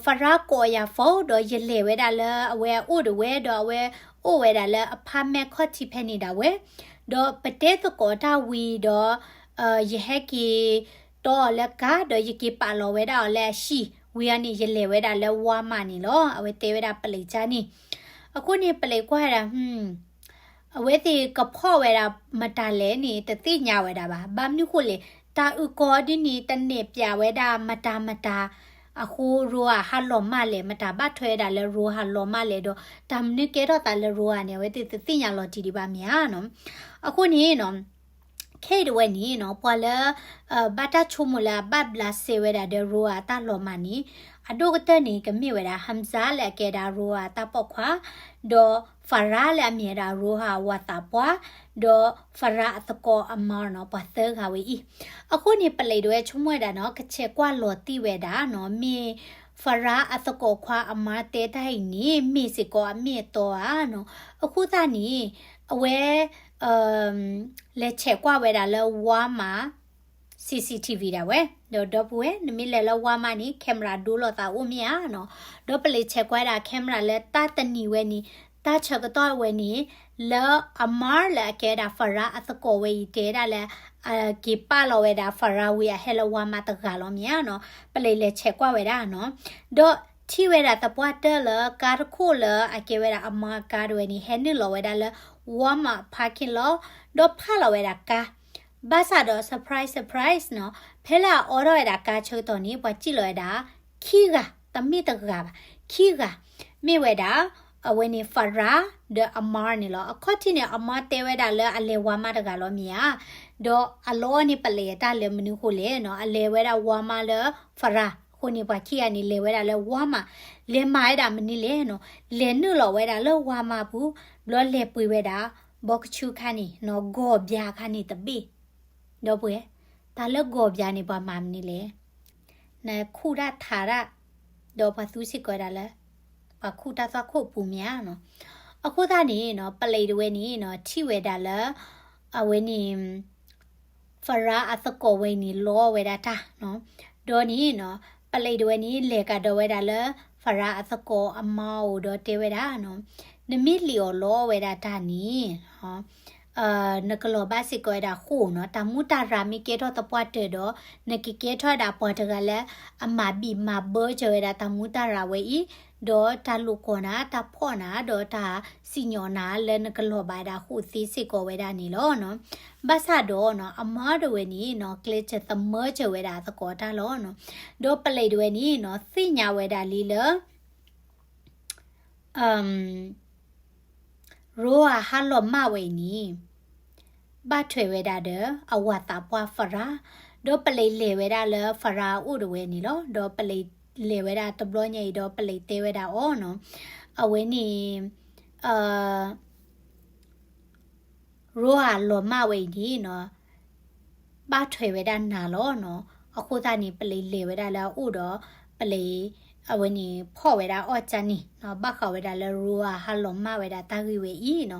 Farah ကိးယၤ phone ဒီးယလဲၤဝဲဒၣ်လၢအဝဲအအိၣ်ဒၣ်ဝဲ, ဒီးအဝဲအိၣ်ဝဲဒၣ်လၢ apartment ခီၣ်ထံးဖဲန့ၣ်ဒၣ်ဝဲ, ဒီးပတဲသကိးတၢ်ဝံၤဒီး ယဟဲက့ၤတီအီၤလၢကါ, ဒီးယက့ၤပာ်လီၤဝဲဒၣ်အီၤလၢအဟံၣ်, ဝံၤအီၤန့ၣ် ယလဲၤဝဲဒၣ်လၢ Walmart န့ၣ်လီၤ, အဝဲတဲဝဲဒၣ်ပလံးကါန့ၣ်, အဃိန့ၣ် ပလံးကွၢ်ဝဲဒၣ် အဝဲသ့ၣ်ကဖီၣ်ဝဲဒၣ်မတၤလဲၣ်န့ၣ် တသ့ၣ်ညါဝဲဒၣ်ဘၣ်. ဘၣ်မနုၤဃိလဲၣ်, တၢ်အုၣ်ကီၤဒ်န့ၣ် တနဲၣ်ပျးဝဲဒၣ်မတၤမတၤ, အဃိရိဧၤဟါလီၤမၢ်လဲၣ်, မတၤဘၣ်ထွဲဝဲဒၣ်လၢရိဧၤဟါလီၤမၢ်လဲၣ်ဒီး တၢ်မနုၤကဲထီၣ်သးလၢရိဧၤန့ၣ် အဝဲသ့ၣ်တသ့ၣ်ညါလီၤတံၢ်ဒံးဘၣ်မ့ၢ်ဧါနီၤ. အဃိန့ၣ်နီၤ ခဲအံၤတဝဲန့ၣ်နီၤ ပှၤလၢ ဘၣ်တၢ်ဆိကမိၣ်လၢအဘၣ်ဘျးစဲဝဲဒၣ်ဒီး Roha အတၢ်လီၤမၢ်န့ၣ် အဒိၣ်ကတၢၢ်န့ၣ် ကမ့ၢ်ဝဲဒၣ် Hamza လၢအကဲဒၣ် Roha အတၢ်ပိာ်ခွါ, ဒီး Farah လၢအမ့ၢ်ဝဲဒၣ် Roha အဝၤသးပှၢ်, ဒီး Farah အသကိး Ammar နီၤ ပှၤသၢဂၤဝဲအံၤ. အဃိန့ၣ် ပလံးတဝဲဆိကမိၣ်ဝဲဒၣ်နီၤ ကဆဲးကွၢ်လီၤတံၢ်ဝဲဒၣ်နီၤ မ့ၢ် Farah အသကိးခွါ Ammar တဲတၢ်အံၤန့ၣ် မ့ၢ်စ့ၢ်ကီးအမ့ၢ်အတီဧါနီၤ. အဃိသတးန့ၣ် အဝဲ လဲၤဆဲးကွၢ်ဝဲဒၣ်လၢ Walmart CCTV ဒၣ်ဝဲ, ဒီးဒီပုၢ်ဝဲၢ် နမ့ၢ်လဲၤလၢ Walmart န့ၣ် camera ဒိလိာ်သးအိၣ်မ့ၢ်ဧါနီၤ. ဒီးပလံးဆဲးကွၢ်ဒၣ် camera လၢတၢ်တနံၤဝဲန့ၣ် တၢ်ဆၢကတီၢ်ဝဲန့ၣ် လၢ Ammar လၢအကဲဒၣ် Farah အသကိးဝဲအံၤ တဲဒၣ်လၢ က့ၤပာ်လီၤဝဲဒၣ် Farah ဝံၤအဟဲလၢ Walmart တဂၤလီၤမ့ၢ်ဧါနီၤ. ပလံးလဲၤဆဲးကွၢ်ဝဲဒၣ်နီၤ. ဒီးထံၣ်ဝဲဒၣ်သပှၢ်တၢၢ်လၢကါတခိၣ်လၢအကဲဝဲဒၣ် Ammar ကါတဝဲန့ၣ် ဟဲနုာ်လီၤဝဲဒၣ်လၢ Walmart parking lot ဒီးဖးလီၤဝဲဒၣ်ကါ ဘၣ်ဆၣ်ဒီး surprise surprise နီၤ ဖဲလၢအအိးထီၣ်ဝဲဒၣ်ကါဆၢကတီၢ်န့ၣ် ပှၤစံၣ်လီၤဝဲဒၣ် ခံဂၤ, တမ့ၢ်တဂၤဘၣ်, ခံဂၤ, မ့ၢ်ဝဲဒၣ် အဝဲန့ၣ် Farah ဒီး Ammar န့ၣ်လီၤ. အခီၣ်ထံးန့ၣ် Ammar တဲဝဲဒၣ်လၢအလဲၤ Walmart တဂၤလီၤမ့ၢ်ဧါ. ဒီးအလီၢ်န့ၣ် ပလံးအတၢ်လၢမနုၤဃိလဲၣ်နီၤ အလဲၤဝဲဒၣ် Walmart လၢ Farah အဃိန့ၣ် ပှၤခံဂၤန့ၣ် လဲၤဝဲဒၣ်လၢ Walmart လဲၤမၤဝဲဒၣ်မနုၤလဲၣ်နီၤ လဲၤနုာ်လီၤဝဲဒၣ်လၢ Walmart ပူၤ ဘျီလဲၤပှ့ၤဝဲဒၣ် ဘီကဆူခါန့ၣ်နီၤ ဂီၤဘျါခါန့ၣ်တဘ့ၣ် ဒီပုၢ်ဝဲၢ် တၢ်လၢဂီၤဘျါန့ၣ် ပှၤမၤမနုၤလဲၣ်, နခူၣ်တၢ်ထးတၢ်, ဒီးပှၤသူစ့ၢ်ကီးဝဲဒၣ်လၢ ပှၤခူၣ်တၢ်သွၣ်ခိၣ်ပူၤမ့ၢ်ဧါနီၤ. အဃိသတးန့ၣ်နီၤ ပလံးတဝဲန့ၣ်နီၤ ထံၣ်ဝဲဒၣ်လၢ အဝဲန့ၣ် Farah အသကိးဝဲန့ၣ် လီဝဲဒၣ်တၢ်နီၤ. ဒီးန့ၣ်နီၤ ပလံးတဝဲန့ၣ် လဲၤကဒီးဝဲဒၣ်လၢ Farah အသကိး Ammar အိၣ်ဒီးတဲဝဲဒၣ်နီၤ နမ့ၢ်လံၣ်အီၤလီဝဲဒၣ်တၢ်န့ၣ် နကလီၤဘၣ်စ့ၢ်ကီးဝဲဒၣ်ဃိာ်နီၤ. တၢ်မူတၢ်ရၢ်မ့ၢ်ကဲထီၣ်သပှၢ်တၢၢ်ဒီး နကကဲထီၣ်ဝဲဒၣ်ပှၤတဂၤလၢ အမၤဘံၣ်မၤဘၢစၢၤဝဲဒၣ်တၢ်မူတၢ်ရၢ်ဝဲအံၤ, ဒီးတၢ်လိာ်ကွီၢ်နၤ, တၢ်ဖီၣ်နၤ, ဒီးတၢ်စံၣ်ညီၣ်နၤလၢနကလီၤဘၣ်ဝဲဒၣ်ဃိာ်သ့စ့ၢ်ကီးဝဲဒၣ်န့ၣ်လီၤနီၤ. ဘၣ်ဆၣ်ဒီးနီၤ Ammar တဝဲန့ၣ်နီၤ ကျဲးစၢးသမၢစၢၤဝဲဒၣ်အသကိးတၢ်လီၤနီၤ. ဒီးပလံးတဝဲန့ၣ်နီၤ သ့ၣ်ညါဝဲဒၣ်လံလၢ Roha ဟါလီၤမၢ်ဝဲအံၤန့ၣ် ဘၣ်ထွဲဝဲဒၣ်ဒီး အဝၤသးပှၢ် Farah, ဒီးပလံးလဲၤဝဲဒၣ်လၢ Farah အအိၣ်တဝဲန့ၣ်လီၤ. ဒီးပလံးလဲၤဝဲဒၣ်တဘျီညါအံၤ ဒီးပလံးတဲဝဲဒၣ်အီၤနီၤ အဝဲန့ၣ် Roha လီၤမၢ်ဝဲအံၤန့ၣ်နီၤ ဘၣ်ထွဲဝဲဒၣ်နၤလီၤနီၤ. အဃိသတးန့ၣ် ပလံးလဲၤဝဲဒၣ်လၢအအိၣ်ဒီး ပလံး အဝဲန့ၣ်ဖီၣ်ဝဲဒၣ်အီၣ်ကၢ်န့ၣ်နီၤ ဘၣ်ဃးဝဲဒၣ်လၢ Roha ဟါလီၤမၢ်ဝဲဒၣ်တၢ်ဂ့ၢ်ဝဲအံၤနီၤ.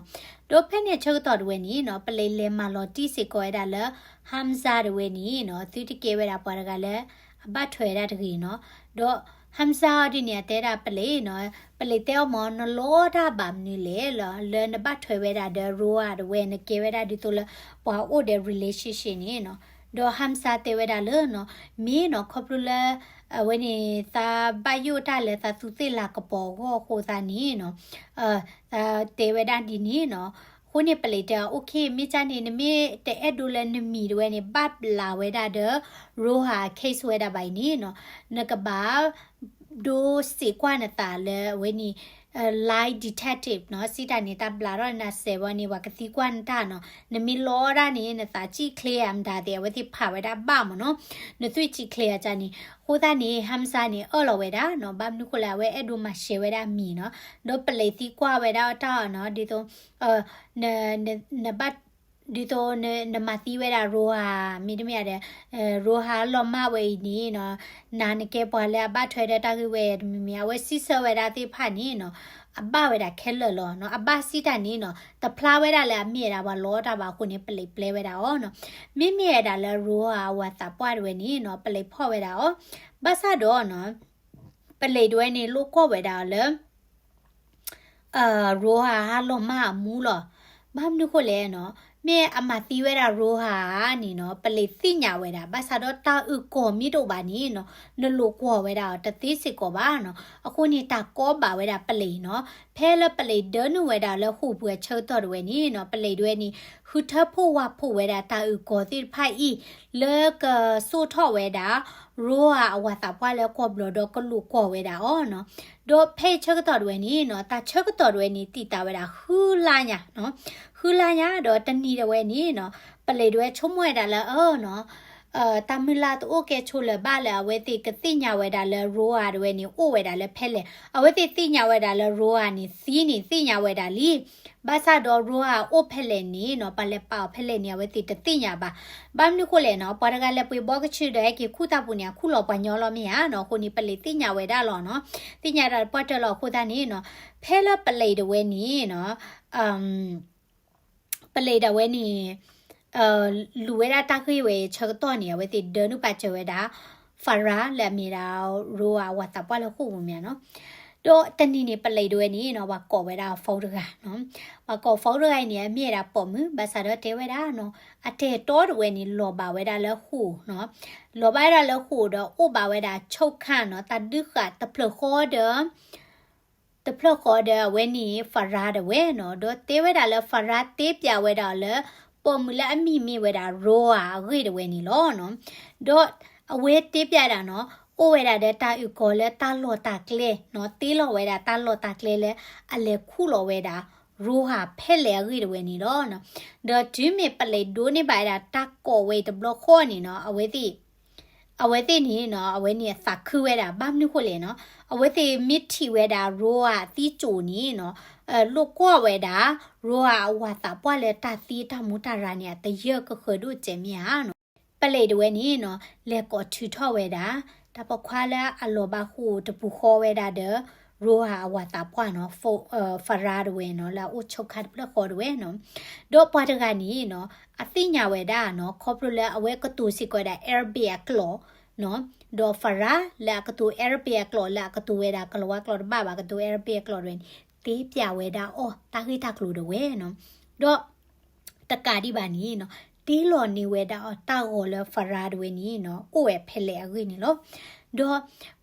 ဒီးဖဲန့ၣ်အဆၢကတီၢ်တဝဲန့ၣ်နီၤ ပလံးလဲၤမၤလီၤတံၢ်စ့ၢ်ကီးဝဲဒၣ်လၢ Hamza တဝဲန့ၣ်နီၤ သုတကဲဝဲဒၣ်ပှၤတဂၤလၢ အဘၣ်ထွဲဝဲဒၣ်တဂ့ၤနီၤ. ဒီး Hamza အီၤဒ်န့ၣ် အတဲဒၣ်ပလံးနီၤ ပလံးတဲအီၤမ့ၢ် နလီတၢ်ဘၣ်မနုၤလဲၣ်လီၤ လၢနဘၣ်ထွဲဝဲဒၣ်ဒီး Roha တဝဲ နကဲဝဲဒၣ်ဒ်သိးလၢ ပှၤအိၣ်ဒီး relationship န့ၣ်နီၤ. ဒီး Hamza တဲဝဲဒၣ်လၢနီၤ မ့ၢ်နီၤ ခီဖျိလၢ အဝဲန့ၣ် သးဘၣ်ယိၣ်တၢ်လၢသးသူသ့ၣ်လၤကပီၤအဂီၢ်အဃိသတးန့ၣ်နီၤ သးတဲဝဲဒၣ်ဒ်န့ၣ်နီၤ. အဃိန့ၣ် ပလံးတဲအီၤ okay မ့ၢ်ကၢ်န့ၣ် နမ့ၢ်တအဲၣ်ဒိးလၢနမံၤတဝဲန့ၣ် ဘၣ်ဘျးဝဲဒၣ်ဒီး Roha case ဝဲဒၣ်ဘၣ်အံၤန့ၣ်နီၤ နကဘၣ် ဒိစ့ၢ်ကွၢ်နသးလၢအဝဲန့ၣ် lie detector နီၤ စံးတၢ်န့ၣ် တၢ်ဘျးထီၣ်နၤစဲးဘီန့ၣ် ပှၤကသံကွၢ်နတၢ်နီၤ နမ့ၢ်လီတၢ်န့ၣ် နသးစံၣ်ချ့ဧါမတၤသ့ၣ် အဝဲသ့ၣ်ဖးဝဲဒၣ်ဘၣ်မ့ၢ်နီၤ နသွံၣ်စံၣ်ချ့ဧါကၢ်န့ၣ် အဃိသတးန့ၣ် Hamza န့ၣ် အၢၣ်လီၤဝဲဒၣ်နီၤ ဘၣ်မနုၤဃိလဲၣ် အဝဲအဲၣ်ဒိးမၤရှဲဝဲဒၣ်အမံၤနီၤ ဒီးပလံးသံကွၢ်ဝဲဒၣ်အီၤတၢ်နီၤ ဒ်သိး နဘၣ် ဒ်သိးနမၤသံဝဲဒၣ် Roha မ့တမ့ၢ်ဒီး Roha လီၤမၢ်ဝဲအံၤန့ၣ်နီၤ နၤနကဲပှၤလၢအဘၣ်ထွဲဒီးတၢ်ဂ့ၢ်ဝဲတမံၤမံၤ အဝဲစံးဆၢဝဲဒၣ်သ့ၣ်တဖၣ်န့ၣ်နီၤ အဘၣ်ဝဲဒၣ်ခဲလၢာ်လီၤနီၤ အဘၣ်စံးတၢ်န့ၣ်နီၤ တဖျါဝဲဒၣ်လၢအမ့ၢ်ဝဲဒၣ်ပှၤလီတၢ်ဘၣ်အဃိန့ၣ် ပလံးပျဲဝဲဒၣ်အီၤနီၤ မ့မ့ၢ်ဝဲဒၣ်လၢ Roha အဝၤသးပှၢ်တဝဲန့ၣ်နီၤ ပလံးဖီၣ်ဝဲဒၣ်အီၤ ဘၣ်ဆၣ်ဒီးနီၤ ပလံးတဝဲန့ၣ်လိၣ်ကွီၢ်ဝဲဒၣ်အီၤလၢ Roha ဟါလီၤမၢ်အမူလီၤ. ဘၣ်မနုၤဃိလဲၣ်နီၤ မ့ၢ်အမၤသံဝဲဒၣ် Roha န့ၣ်နီၤ ပလံးသ့ၣ်ညါဝဲဒၣ် ဘၣ်ဆၣ်ဒီးတၢ်အုၣ်ကီၤမ့ၢ်တအိၣ်ဘၣ်န့ၣ်နီၤ နလိာ်ကွီၢ်ဝဲဒၣ်အီၤတသ့စ့ၢ်ကီးဘၣ်နီၤ အဃိန့ၣ် တၢ်ကီဘၣ်ဝဲဒၣ်ပလံးနီၤ ဖဲလၢပလံးဒၢနုာ်ဝဲဒၣ်လၢဃိာ်ပူၤအဆၢကတီၢ်တဝဲန့ၣ်နီၤ ပလံးတဝဲန့ၣ် ဃုထၢဖှိၣ်ဝါဖှိၣ်ဝဲဒၣ်တၢ်အုၣ်ကီၤသ့ၣ်တဖၣ်အံၤ လၢကစိာ်ထီၣ်ဝဲဒၣ် Roha အဝၤသးပှၢ်လၢကွီၢ်ဘျီၣ်ဒီးကလိာ်ကွီၢ်ဝဲဒၣ်အီၤနီၤ. ဒီးဖဲအံၤဆၢကတီၢ်တဝဲန့ၣ်နီၤ တၢ်ဆၢကတီၢ်တဝဲန့ၣ် တံာ်တာ်ဝဲဒၣ်ဃုလါညါနီၤ. ဃုလါညါဒီးတနံၤတဝဲန့ၣ်နီၤ, ပလံးတဝဲဆိကမိၣ်ဝဲဒၣ်လၢအၢနီၤ, တၢ်မုၢ်လၢ်တအိၣ်ကဲဆိလၢၤဘၣ်လၢအဝဲသ့ၣ်ကသ့ၣ်ညါဝဲဒၣ်လၢ Roa တဝဲန့ၣ် အိၣ်ဝဲဒၣ်လၢဖဲလဲၣ်. အဝဲသ့ၣ်သ့ၣ်ညါဝဲဒၣ်လၢ Roa န့ၣ်သံန့ၣ် သ့ၣ်ညါဝဲဒၣ်လံ. ဘၣ်ဆၣ်ဒီး Roa အိၣ်ဖဲလဲၣ်န့ၣ်နီၤ, ပှၤလဲၤပာ်အီၤဖဲလဲၣ်န့ၣ် အဝဲသ့ၣ်တသ့ၣ်ညါဘၣ်. ဘၣ်မနုၤဃိလဲၣ်နီၤ, ပှၤတဂၤလဲၤပှ့ၤဘီကဆူဒီးဟဲက့ၤခူၣ်တၢ်ပူၤန့ၣ် အခူၣ်လီၤပှၤညီလီၤမ့ၢ်ဧါနီၤ. အဃိန့ၣ် ပလံးသ့ၣ်ညါဝဲဒၣ်လီၤနီၤ, သ့ၣ်ညါဒၣ်တပှၢ်တၢၢ်လီၤ. အဃိသတးန့ၣ်နီၤ, ဖဲလၢပလံးတဝဲန့ၣ်နီၤ ပလံးဒၣ်ဝဲန့ၣ် လူၤဝဲဒၣ်တၢ်ဂ့ၢ်ဝဲဆၢကတီၢ်န့ၣ် အဝဲသ့ၣ်ဒၢနုာ်ပာ်စၢၤဝဲဒၣ် Farah လၢအမ့ၢ်ဒၣ် Roa အဝၤသးပှၢ်လၢဃိာ်ပူၤမ့ၢ်ဧါနီၤ. ဒီးတနံၤန့ၣ် ပလံးတဝဲန့ၣ်နီၤ ပှၤကိးဝဲဒၣ်အီၤ phone တဂၤနီၤ, ပှၤကိး phone တဂၤအံၤန့ၣ် အမ့ၢ်ဝဲဒၣ်ပိာ်မုၣ် ဘၣ်ဆၣ်ဒီးတဲဝဲဒၣ်နီၤ, အတၢ်အဲၣ်တီတဝဲန့ၣ် လီၤဘၣ်ဝဲဒၣ်လၢဃိာ်နီၤ, လီၤဘၣ်ဝဲဒၣ်လၢဃိာ်ဒီးအိၣ်ဘၣ်ဝဲဒၣ် ချုပ်ခန်း နီၤ, တၢ်ဒုးဃာ်တဖျၢၣ်ဃီဒီး တဖျၢၣ်ဃီဒီးအဝဲန့ၣ် Farah တဝဲနီၤ, ဒီးတဲဝဲဒၣ်လၢ Farah တဲပျးဝဲဒၣ်လၢ ပိာ်မုၣ်လၢအမံၤမ့ၢ်ဝဲဒၣ် Roa အဂ့ၢ်တဝဲန့ၣ်လီၤနီၤ. ဒီးအဝဲတဲပျးဒၣ်နီၤ, အိၣ်ဝဲဒၣ်ဒီးတၢ်အုၣ်ကီၤလၢတၢ်လီၢ်တၢ်ကျဲနီၤ, တ့လီၤဝဲဒၣ်တၢ်လီၢ်တၢ်ကျဲလၢ အလဲၤခူၣ်လီၤဝဲဒၣ် Roa ဖဲလဲၣ်အဂ့ၢ်တဝဲန့ၣ်လီၤနီၤ. ဒီးတုၤမ့ၢ်ပလံးဒိးန့ၢ်ဘၣ်ဝဲဒၣ်တၢ်ကိးဝဲအံၤတဘျီဃီန့ၣ်နီၤ, အဝဲသ့ၣ် အဝဲသ့ၣ်န့ၣ်နီၤ, အဝဲန့ၣ်အသးခုဝဲဒၣ် ဘၣ်မနုၤဃိလဲၣ်နီၤ, အဝဲသ့ၣ်မ့ၢ်ထံၣ်ဝဲဒၣ် Roa အသံကၠိၣ်န့ၣ်နီၤ, လိာ်ကွီၢ်ဝဲဒၣ် Roa အဝၤသးပှၢ်လၢတၢ်သံတၢ်မူတၢ်ရၤန့ၣ် အတယၢၢ်ကဃၢၤဒိၣ်စဲးမ့ၢ်ဧါနီၤ. ပလံးတဝဲန့ၣ်နီၤ, လဲၤကိးထုးထီၣ်ဝဲဒၣ် တၢ်ပိာ်ခွါလၢအလီၤဘၣ်ဃိာ်တပူၤဃီဝဲဒၣ်ဒီး Roa အဝၤသးပှၢ်နီၤ, Farah တဝဲနီၤ, လၢအအိၣ် ချုပ်ခန်း တဖျၢၣ်ဃီတဝဲနီၤ. ဒီးပှၤတဂၤန့ၣ်နီၤ, အသ့ၣ်ညါဝဲဒၣ်နီၤ, ခီဖျိလၢအဝဲကတိၤစ့ၢ်ကီးဝဲဒၣ် Arabic အကျိာ်နီၤ, ဒီး Farah လၢအကတိၤ Arabic အကျိာ် လၢအကတိၤဝဲဒၣ်ကလၤဝါကျိာ်တဘၣ်ဘၣ်, ကတိၤ Arabic အကျိာ်တဝဲန့ၣ် တဲပျးဝဲဒၣ်အီၤတၢ်ဂ့ၢ်တၢ်ကျိၤတဝဲနီၤ. ဒီး တကးဒံးဘၣ်န့ၣ်နီၤ, တ့လီၤန့ၢ်ဝဲဒၣ်အီၤတၢ်ဂီၤလၢ Farah တဝဲန့ၣ်နီၤ, အိၣ်ဝဲဖဲလဲၣ်အဂ့ၢ်န့ၣ်လီၤ. ဒီး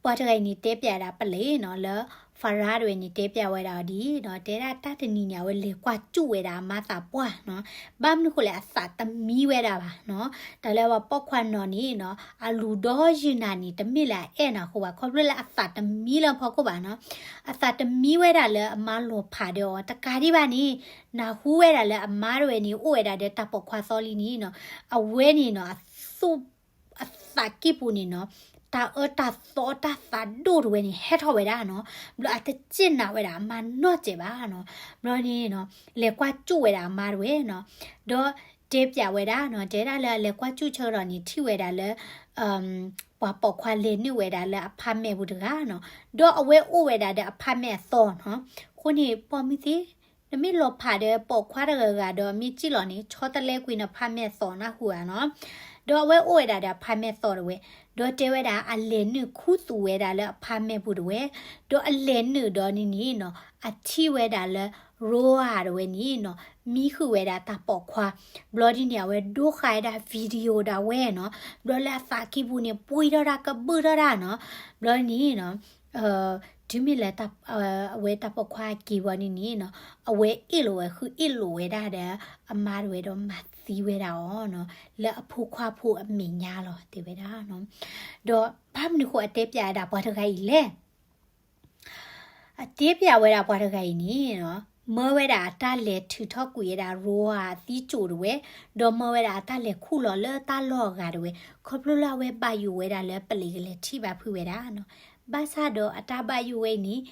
ပှၤတဂၤအံၤန့ၣ်တဲပျးဒၣ်ပလံးနီၤ, လၢ Farah တဝဲန့ၣ်တဲပျးဝဲဒၣ်အီၤဒ်နီၤ, တဲဒၣ်တၢ်တနံၤန့ၣ် အဝဲလဲၤကွၢ်ကၠူၣ်ဝဲဒၣ်အမါသးပှၢ်နီၤ, ဘၣ်မနုၤဃိလဲၣ် အသးတမံဝဲဒၣ်ဘၣ်နီၤ, တၢ်လၢပှၤပိာ်ခွါနီၤန့ၣ်နီၤ, အလူၤဒီးယုၢ်နၤန့ၣ် တမ့ၢ်လၢအအဲၣ်နၤအဃိဘၣ်, ခီဖျိလၢအသးတမံလၢဖီခိၣ်ဘၣ်နီၤ, အသးတမံဝဲဒၣ်လၢအမါလီၤဖးဒီးအီၤ, တကးဒံးဘၣ်န့ၣ် နၢ်ဟူဝဲဒၣ်လၢအမါတဝဲန့ၣ် အိၣ်ဝဲဒၣ်ဒီးတၢ်ပိာ်ခွါသီလံန့ၣ်နီၤ, အဝဲန့ၣ်နီၤ, အသူၣ် အသးကံၢ်ပူၤန့ၣ်နီၤ, တၢ်အၢတၢ်သီတၢ်သးဒိၣ်တဝဲန့ၣ် ဟဲထီၣ်ဝဲဒၣ်နီၤ, ဘျီအတစ့ၢ်နာ်ဝဲဒၣ်အမါနီတစဲးဘၣ်နီၤ, ဘျီန့ၣ်နီၤ, လဲၤကွၢ်ကၠူၣ်ဝဲဒၣ်အမါတဝဲနီၤ, ဒီးတဲပျးဝဲဒၣ်နီၤ, တဲဒၣ်လၢအလဲၤကွၢ်ကၠူၣ်ဆၢကတီၢ်န့ၣ် ထံၣ်ဝဲဒၣ်လၢ ပှၤပိာ်ခွါလဲၤနုာ်ဝဲဒၣ်လၢ apartment ပူၤတဂၤနီၤ, ဒီးအဝဲအိၣ်ဝဲဒၣ်ဒီး apartment အသီနီၤ, အဃိန့ၣ် ပိာ်မုၣ်သ့ၣ် နမ့ၢ်လီၤဖးဒီးပိာ်ခွါတဂၤဂၤဒီး မ့ၢ်စံၣ်လီၤန့ၣ် ဆီတလဲကွံာ်န apartment အသီနၢ်ဟူဧါနီၤ, ဒီးအဝဲအိၣ်ဝဲဒၣ်ဒီး apartment အသီတဝဲ, ဒီးတဲဝဲဒၣ်အလဲၤနုာ်ခူသူၣ်ဝဲဒၣ်လၢ apartment ပူၤတဝဲ, ဒီးအလဲၤနုာ်ဒီးန့ၣ်န့ၣ်နီၤ, အထံၣ်ဝဲဒၣ်လၢ Roa တဝဲန့ၣ်နီၤ, မံဃုာ်ဝဲဒၣ်တၢ်ပိာ်ခွါ, ဘျီဒ်န့ၣ် အဝဲဒိဃာ်ဝဲဒၣ် video ဒၣ်ဝဲနီၤ, ဘျီလၢအသးကံၢ်ပူၤန့ၣ် ပှ့ၤထီၣ်ဒၣ်ကဘုၣ်ထီၣ်ဒၣ်နီၤ, ဘျီန့ၣ်နီၤ, တုၤမ့ၢ်လၢ အဝဲတၢ်ပိာ်ခွါအက့ၤဝံၤန့ၣ်န့ၣ်နီၤ, အဝဲအ့ၣ်လိာ်ဝဲဃုအ့ၣ်လိာ်ဝဲဒၣ်ဒီး အမါတဝဲဒီးမၤသံဝဲဒၣ်အီၤနီၤ, လၢအဖိခွါဖိအမဲာ်ညါလီၤ တဲဝဲဒၣ်နီၤ, ဒီးဘၣ်မနုၤဃိအတဲပျးဝဲဒၣ်ပှၤတဂၤအံၤလဲၣ် အတဲပျးဝဲဒၣ်ပှၤတဂၤအံၤန့ၣ်နီၤ, မၢဝဲဒၣ်အတၢ်လဲၤထုးထီၣ်ကွံာ်ဝဲဒၣ် Roa အသံကၠိၣ်တဝဲ, ဒီးမၢဝဲဒၣ်အတၢ်လဲၤခူၣ်လီၤလၢတၢ်လီၢ်အဂၤတဝဲ, ခီဖျိလၢအဝဲဘၣ်ယိၣ်ဝဲဒၣ်လၢပလံးကလဲၤထံၣ်ဘၣ်ဖုးဝဲဒၣ်နီၤ, ဘၣ်ဆၣ်ဒီးအတၢ်ဘၣ်ယိၣ်ဝဲအံၤန့ၣ်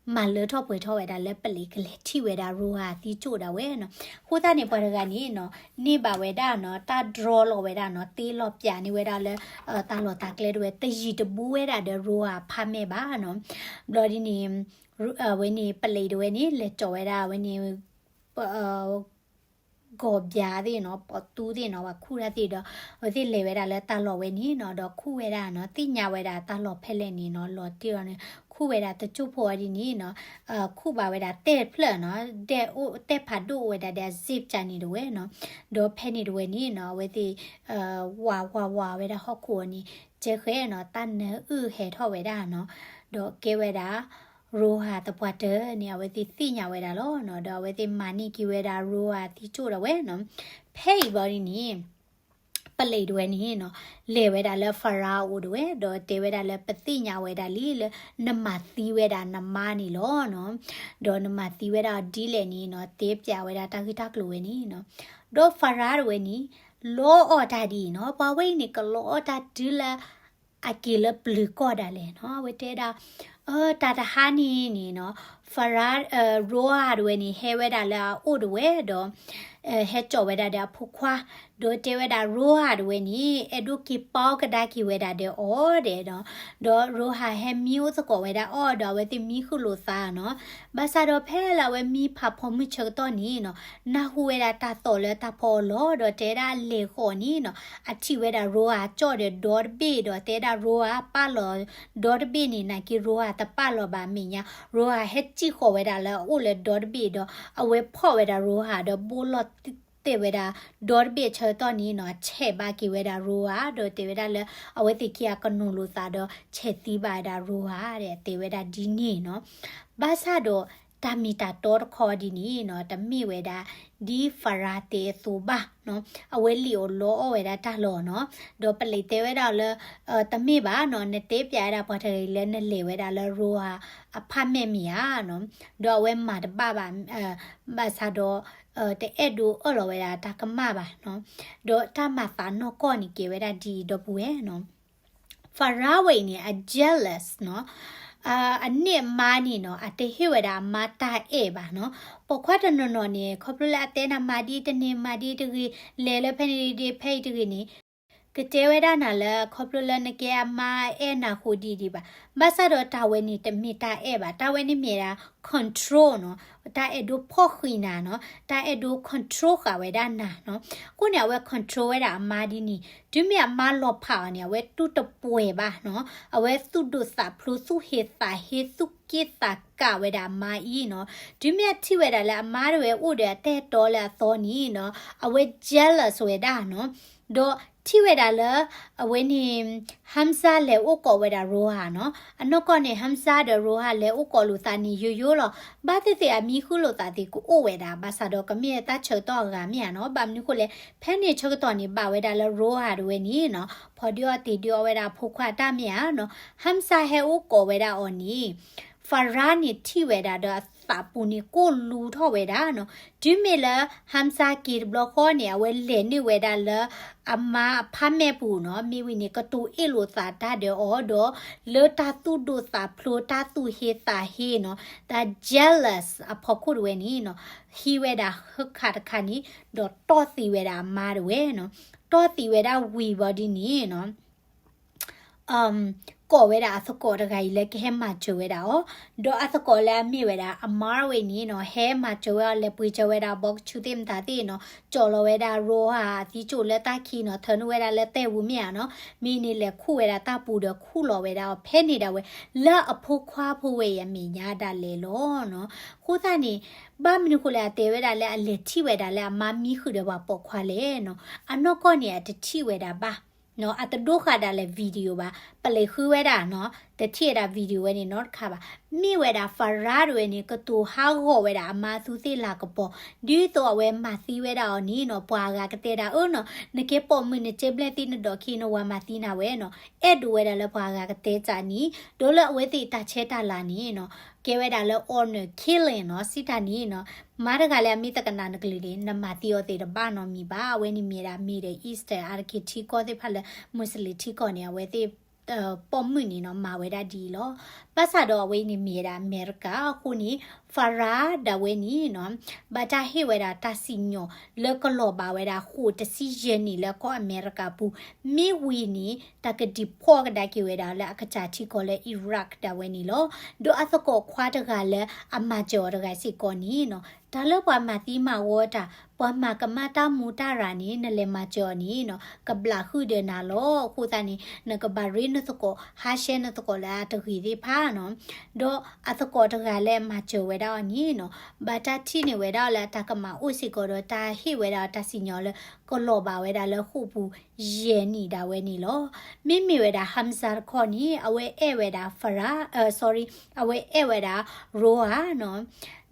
မၤလၢထီၣ်ပှဲၤထီၣ်ဝဲဒၣ်လၢပလံးကလဲၤထံၣ်ဝဲဒၣ် Roa အသံကၠိၣ်ဒၣ်ဝဲနီၤ, အဃိသတးန့ၣ် ပှၤတဂၤန့ၣ်နီၤ, န့ၢ်ဘၣ်ဝဲဒၣ်နီၤ, တၢ် draw လီၤဝဲဒၣ်နီၤ, တ့လီၤပျးန့ၢ်ဝဲဒၣ်လၢ တၢ်လီၢ်တၢ်ကျဲတဝဲ, တယံာ်တဘူးဝဲဒၣ်ဒီး Roa apartment ဘၣ်နီၤ, ဘျီဒ်န့ၣ် အဝဲန့ၣ် ပလံးတဝဲန့ၣ် လဲၤကၠီၤဝဲဒၣ် အဝဲန့ၣ် ဂီၤဘျါသ့ၣ်နီၤ, ပိာ်သူသ့ၣ်နီၤ, ပှၤခူၣ်တၢ်သ့ၣ်ဒီး အဝဲသ့ၣ်လဲၤဝဲဒၣ်လၢတၢ်လီၢ်ဝဲန့ၣ်နီၤ, ဒီးခူၣ်ဝဲဒၣ်နီၤ, သ့ၣ်ညါဝဲဒၣ်တၢ်လီၢ်ဖဲလဲၣ်န့ၣ်နီၤ, လီၤတံၢ်လီၤန့ၣ် ခူၣ်ဝဲဒၣ်တကၠိၢ်ဖိအီၤဒ်န့ၣ်နီၤ, ခူၣ်ဘၣ်ဝဲဒၣ်တဲၣ်တဖျၢၣ်နီၤ, ဒဲအိၣ်တဲၣ်ဖးဒိၣ်ဝဲဒၣ်ဒီး zip ကန့ၣ်တဝဲနီၤ, ဒီးဖဲန့ၣ်တဝဲန့ၣ်နီၤ, အဝဲသ့ၣ် ဝးဝးဝးဝဲဒၣ်ဟီၣ်ခိၣ်အီၤန့ၣ် ကဲဃဲနီၤ, တၢ်နၢအုၣ်ဟဲထီၣ်ဝဲဒၣ်နီၤ, ဒီးကဲဝဲဒၣ် Roa သပှၢ်တၢၢ်န့ၣ် အဝဲသ့ၣ်သ့ၣ်ညါဝဲဒၣ်လီၤနီၤ, ဒီးအဝဲသ့ၣ်မၤန့ၢ်က့ၤဝဲဒၣ် Roa သံကၠိၣ်ဒၣ်ဝဲနီၤ, ဖဲအံၤဘျီဒ်န့ၣ် ပလံးတဝဲန့ၣ်နီၤ လဲၤဝဲဒၣ်လၢ Farah အအိၣ်တဝဲ ဒီးတဲဝဲဒၣ်လၢ ပသ့ၣ်ညါဝဲဒၣ်လံလၢ နမၤသံဝဲဒၣ်နမါန့ၣ်လီၤနီၤ. ဒီးနမၤသံဝဲဒၣ်အီၤဒ်လဲၣ်န့ၣ်နီၤ တဲပျးဝဲဒၣ်တၢ်ဂ့ၢ်တၢ်ကျိၤဝဲန့ၣ်နီၤ. ဒီး Farah တဝဲန့ၣ် လီအီၣ်တၢ်ဒ်အံၤနီၤ ပှၤဝဲအံၤန့ၣ် ကလီအီၣ်တၢ်တုၤလၢ အက့ၤလၢပျုၤကီၢ်ဒၣ်လဲာ်နီၤ. အဝဲတဲဒၣ် အၢ တၢ်တဟါန့ၣ်န့ၣ်နီၤ Farah, Roha တဝဲန့ၣ် ဟဲဝဲဒၣ်လၢအအိၣ်တဝဲဒီး ဟဲစိာ်ဝဲဒၣ်ဒီးအဖိခွါ, ဒီးတဲဝဲဒၣ် Roha တဝဲန့ၣ် အဲၣ်ဒိးက့ၤပီကဒါက့ၤဝဲဒၣ်ဒီးအီၤဒဲးဒီး, ဒီး Roha ဟဲမံအိၣ်သကိးဝဲဒၣ်အီၤဒီး အဝဲသ့ၣ်မံဃုာ်လိာ်သးနီၤ. ဘၣ်ဆၣ်ဒီးဖဲလၢအဝဲမံဖးဖီမုၢ်ဆၢကတီၢ်န့ၣ်နီၤ နၢ်ဟူဝဲဒၣ်တၢ်သီၣ်လၢတၢ်ဖီအီၤလီၤ ဒီးတဲဒၣ်အလဲၤဃီၤန့ၣ်နီၤ အထံၣ်ဝဲဒၣ် Roha ကၠီၣ်ဒီးဒီတဘ့ၣ်ဒီး တဲဒၣ် Roha ပာ်လီၤဒီတဘ့ၣ်န့ၣ် နာ်က့ Roha တပာ်လီၤဘၣ်အမဲာ်ညါ Roha ဟဲစံၣ်ဃီၤဝဲဒၣ်လၢအအိၣ်လၢဒီတဘ့ၣ်ဒီး အဝဲဖီၣ်ဝဲဒၣ် Roha ဒီးဘိလီၤတဲာ်ဝဲဒၣ် ဒီတဘ့ၣ်အဆၢကတီၢ်န့ၣ်နီၤ ဆဲးဘၣ်က့ၤဝဲဒၣ် Roha ဒီးတဲဝဲဒၣ်လၢ အဝဲသ့ၣ်ခံဂၤကနိးလိာ်သးဒီး ဆဲးသံဘၣ်ဝဲဒၣ် Roha ဒီးတဲဝဲဒၣ်ဒ်န့ၣ်နီၤ. ဘၣ်ဆၣ်ဒီး တၢ်မ့ၢ်တၢ်တီတခီဒ်န့ၣ်နီၤ တမ့ၢ်ဝဲဒၣ် ဒ် Farah တဲအသိးဘၣ်နီၤ အဝဲလံာ်အီၤလီအီၣ်ဝဲဒၣ်တၢ်လီၤနီၤ. ဒီးပလံးတဲဝဲဒၣ်လၢ တမ့ၢ်ဘၣ်နီၤ နတဲပျးဝဲဒၣ်ပှၤတဂၤအံၤလၢနလဲၤဝဲဒၣ်လၢ Roha အဖါမဲာ်မ့ၢ်ဧါနီၤ. ဒီးအဝဲမၤတဘၣ်ဘၣ် ဘၣ်ဆၣ်ဒီး တအဲၣ်ဒိးအၢၣ်လီၤဝဲဒၣ်တၢ်ကမၣ်ဘၣ်နီၤ. ဒီးတၢ်မၤသးနီၢ်ကီၢ်န့ၣ်ကဲဝဲဒၣ်ဒ်အံၤဒီပုၢ်ဝဲၢ်နီၤ. Farah ဝဲအံၤန့ၣ် အ jealous နီၤ အန့ၢ်အမါန့ၣ်နီၤ အတဟ့ၣ်ဝဲဒၣ်အမါတၢ်အဲၣ်ဘၣ်နီၤ. ပိာ်ခွါတနီၤနီၤန့ၣ် ခီဖျိလၢအတဲနၤမၤဒ်တန့ၢ်မၤဒ်တဂ့ၤ လဲၤလၢဖဲန့ၣ်ဒ်ဖဲအံၤတဂ့ၤန့ၣ် ကတဲဝဲဒၣ်နၤလၢ ခီဖျိလၢနကဲအမါအဲၣ်နၤဃိဒ်ဒံးဘၣ်. ဘၣ်ဆၣ်ဒီးတၢ်ဝဲန့ၣ်တမ့ၢ်တၢ်အဲၣ်ဘၣ်. တၢ်ဝဲန့ၣ်မ့ၢ်ဒၣ် control နီၤ. တၢ်အဲၣ်ဒိးဖီၣ်ဃံးနၤနီၤ. တၢ်အဲၣ်ဒိး control ဃာ်ဝဲဒၣ်နၤနီၤ. အဃိန့ၣ် အဝဲ control ဝဲဒၣ်အမါဒ်န့ၣ် တုၤမ့ၢ်အမါလီၤဖးအီၤန့ၣ် အဝဲတူၢ်တပှဲၤဘၣ်နီၤ. အဝဲသူၣ်ဒိၣ်သးဖျိး သူၣ်ဟ့သးဟ့ သူၣ်က့ၣ်သးကးဝဲဒၣ်အမါအံၤနီၤ. တုၤမ့ၢ်အထံၣ်ဝဲဒၣ်လၢအမါတဝဲအိၣ်ဒီးအတၢ်အဲၣ်တီလၢအသီန့ၣ်နီၤ အဝဲ jealous ဝဲဒၣ်နီၤ. ဒီးထံၣ်ဝဲဒၣ်လၢ အဝဲန့ၣ် Hamza လဲၤအိၣ်ကိးဝဲဒၣ် Roha နီၤ. အနီၢ်ကီၢ်န့ၣ် Hamza ဒီး Roha လဲၤအိၣ်ကိးလိာ်သးန့ၣ်ယိယိလီၤ. ဘၣ်သ့ၣ်သ့ၣ်အမံဃုာ်လိာ်သးသ့ၣ်ကအိၣ်ဝဲဒၣ် ဘၣ်ဆၣ်ဒီးကမ့ၢ်တၢ်ဆၢကတီၢ်အဂၤမ့ၢ်ဧါနီၤ. ဘၣ်မနုၤဃိလဲၣ် ဖဲန့ၣ်ဆၢကတီၢ်န့ၣ် ဘၣ်ဝဲဒၣ်လၢ Roha တဝဲန့ၣ်နီၤ ဖီဒုးအီၣ်တ့ၢ်ဒုးအီၣ်ဝဲဒၣ်အဖိခွါတၢ်မ့ၢ်ဧါနီၤ. Hamza ဟဲအိၣ်ကိးဝဲဒၣ်အီၤန့ၣ် Farah န့ၣ်ထံၣ်ဝဲဒၣ်ဒီးအသးပူၤန့ၣ် ကိၢ်လူထီၣ်ဝဲဒၣ်နီၤ. တုၤမ့ၢ်လၢ Hamza က့ၤတဘျီဃီန့ၣ် အဝဲလဲၤနုာ်ဝဲဒၣ်လၢ အမါအဖါမဲာ်ပူၤနီၤ. မ့ၢ်ဝံၤန့ၣ် ကတိၤအ့ၣ်လိာ်သးတၢ်ဒီးအီၤဒီး လၢတၢ်သူၣ်ဒိၣ်သးဖျိး တၢ်သူၣ်ဟ့သးဟ့နီၤ တၢ် jealous အဖီခိၣ်တဝဲန့ၣ်နီၤ ဟံးဝဲဒၣ်ဟၢခးတခါန့ၣ် ဒီးတီၢ်သံဝဲဒၣ်အမါတဝဲနီၤ. တီၢ်သံဝဲဒၣ်ဝံၤဘၣ်ဒ်န့ၣ်နီၤ ကိးဝဲဒၣ်အသကိးတဂၤအံၤလၢကဟဲမၤစၢၤဝဲဒၣ်အီၤ, ဒီးအသကိးလၢအမ့ၢ်ဝဲဒၣ် Amar ဝဲန့ၣ်နီၤ ဟဲမၤစၢၤဝဲအီၤ လဲၤပှ့ၤစၢၤဝဲဒၣ်ဘီကဆူးသ့ၣ်မတၤသ့ၣ်နီၤ, ကၠီၤလီၤဝဲဒၣ် Roha အသံကၠိၣ်လၢတၢ်ခံနီၤ, ထၢနုာ်ဝဲဒၣ်လၢသဲၣ်ပူၤမ့ၢ်ဧါနီၤ, မ့ၢ်န့ၣ်လဲၤခူၣ်ဝဲဒၣ်တၢ်ပူၤဒီးခူၣ်လီၤဝဲဒၣ်အီၤ ဖဲန့ၣ်ဒၣ်ဝဲ လၢအဖိခွါဖိဝဲအံၤအမဲာ်ညါဒၣ်လဲာ်လီၤနီၤ. အဃိသတးန့ၣ် ဘၣ်မနုၤဃိလဲၣ် အတဲဝဲဒၣ်လၢအလဲၤထံၣ်ဝဲဒၣ်လၢအမါမံဃုာ်ဒီးပှၤပိာ်ခွါလဲၣ်နီၤ, အနီၢ်ကီၢ်န့ၣ် အတထံၣ်ဝဲဒၣ်ဘၣ် နီၤ, အတဒိဃာ်ဒၣ်လဲာ် video ဘၣ်, ပလံးဃုဝဲဒၣ်နီၤ, တထံၣ်ဝဲဒၣ် video ဝဲန့ၣ်နီတခါဘၣ်. မ့ၢ်ဝဲဒၣ် Farah တဝဲန့ၣ် ကတိၤဟးဂီၤဝဲဒၣ်အမါသူသ့ၣ်လၤကပီၤ, ဒ်သိးအဝဲမၤသံဝဲဒၣ်အီၤန့ၣ်နီၤ, ပှၤအဂၤကတဲဒၣ်အၢနီၤ, နကဲပိာ်မုၣ်နကဲဘျဲၣ်သံနဒိးခံ နဝၤမၤသံနၤဝဲနီၤ, အဲၣ်ဒိးဝဲဒၣ်လၢပှၤအဂၤကတဲစးန့ၣ်, ဒီးလၢအဝဲသ့ၣ်တၢ်ဆဲးတၢ်လၤန့ၣ်နီၤ, ကဲဝဲဒၣ်လၢ honor killing နီၤ, စံးတၢ်န့ၣ်နီၤ မါတဂၤလၢအမ့ၢ်သကနၣ်နကလုၢ်န့ၣ် နမၤသံအီၤသ့ၣ်တဘၣ်နီတမံၤဘၣ်. အဝဲန့ၣ်မ့ၢ်ဒၣ် Middle Eastern အါတက့ၢ်ထံကီၢ်သ့ၣ်တဖၣ်လၢ Muslim ထံကီၢ်န့ၣ် အဝဲသ့ၣ် ပိာ်မုၣ်န့ၣ်နီၤ မၤဝဲဒၣ်ဒ်အံၤလီၤ. ဘၣ်ဆၣ်ဒီးအဝဲအံၤန့ၣ်မ့ၢ်ဝဲဒၣ်အမဲရကၤအဃိန့ၣ် Farah ဒၣ်ဝဲန့ၣ်နီၤ ဘၣ်တၢ်ဟ့ၣ်ဝဲဒၣ်တၢ်စံၣ်ညီၣ်လၢကလီၤဘၣ်ဝဲဒၣ်ဃိးတဆံယဲၢ်နံၣ်လၢကီၢ်အမဲရကၤပူၤ, မ့ၢ်ဝံၤန့ၣ် တၢ်က deport ကဒါက့ၤဝဲဒၣ်လၢအကစၢ်ထံကီၢ်လၢ Iraq ဒၣ်ဝဲန့ၣ်လီၤ. ဒီးအသကိးခွါတဂၤလၢအမၤစၢၤအီၤတဂၤစ့ၢ်ကီးန့ၣ်နီၤ တၢ်လၢပှၤမၤသံမၤဝီတၢ်, ပှၤမၤကမၣ်တၢ်မူတၢ်ရၢ်န့ၣ် နလဲၤမၤစၢၤအီၤန့ၣ်နီၤ ကဘျးဃုာ်ဒီးနၤလီၤ. အဃိသတးန့ၣ် နကဘၣ်ရ့နသကိး ဟးဆှဲးနသကိးလၢအတဂ့ၤသ့ၣ်တဖၣ်နီၤ. ဒီးအသကိးတဂၤလၢအမၤစၢၤဝဲဒၣ်အီၤန့ၣ်နီၤ ဘၣ်တၢ်ထံၣ်န့ၢ်ဝဲဒၣ်လၢအတၢ်ကမၣ်အိၣ်စ့ၢ်ကီးဒီး တၢ်ဟ့ၣ်ဝဲဒၣ်တၢ်စံၣ်ညီၣ်လၢ ကလီၤဘၣ်ဝဲဒၣ်လၢဃိာ်ပူၤယဲၢ်နံၣ်ဒၣ်ဝဲန့ၣ်လီၤ. မ့မ့ၢ်ဝဲဒၣ် Hamza တခီန့ၣ် အဝဲအဲၣ်ဝဲဒၣ် Farah, sorry, အဝဲအဲၣ်ဝဲဒၣ် Roha နီၤ.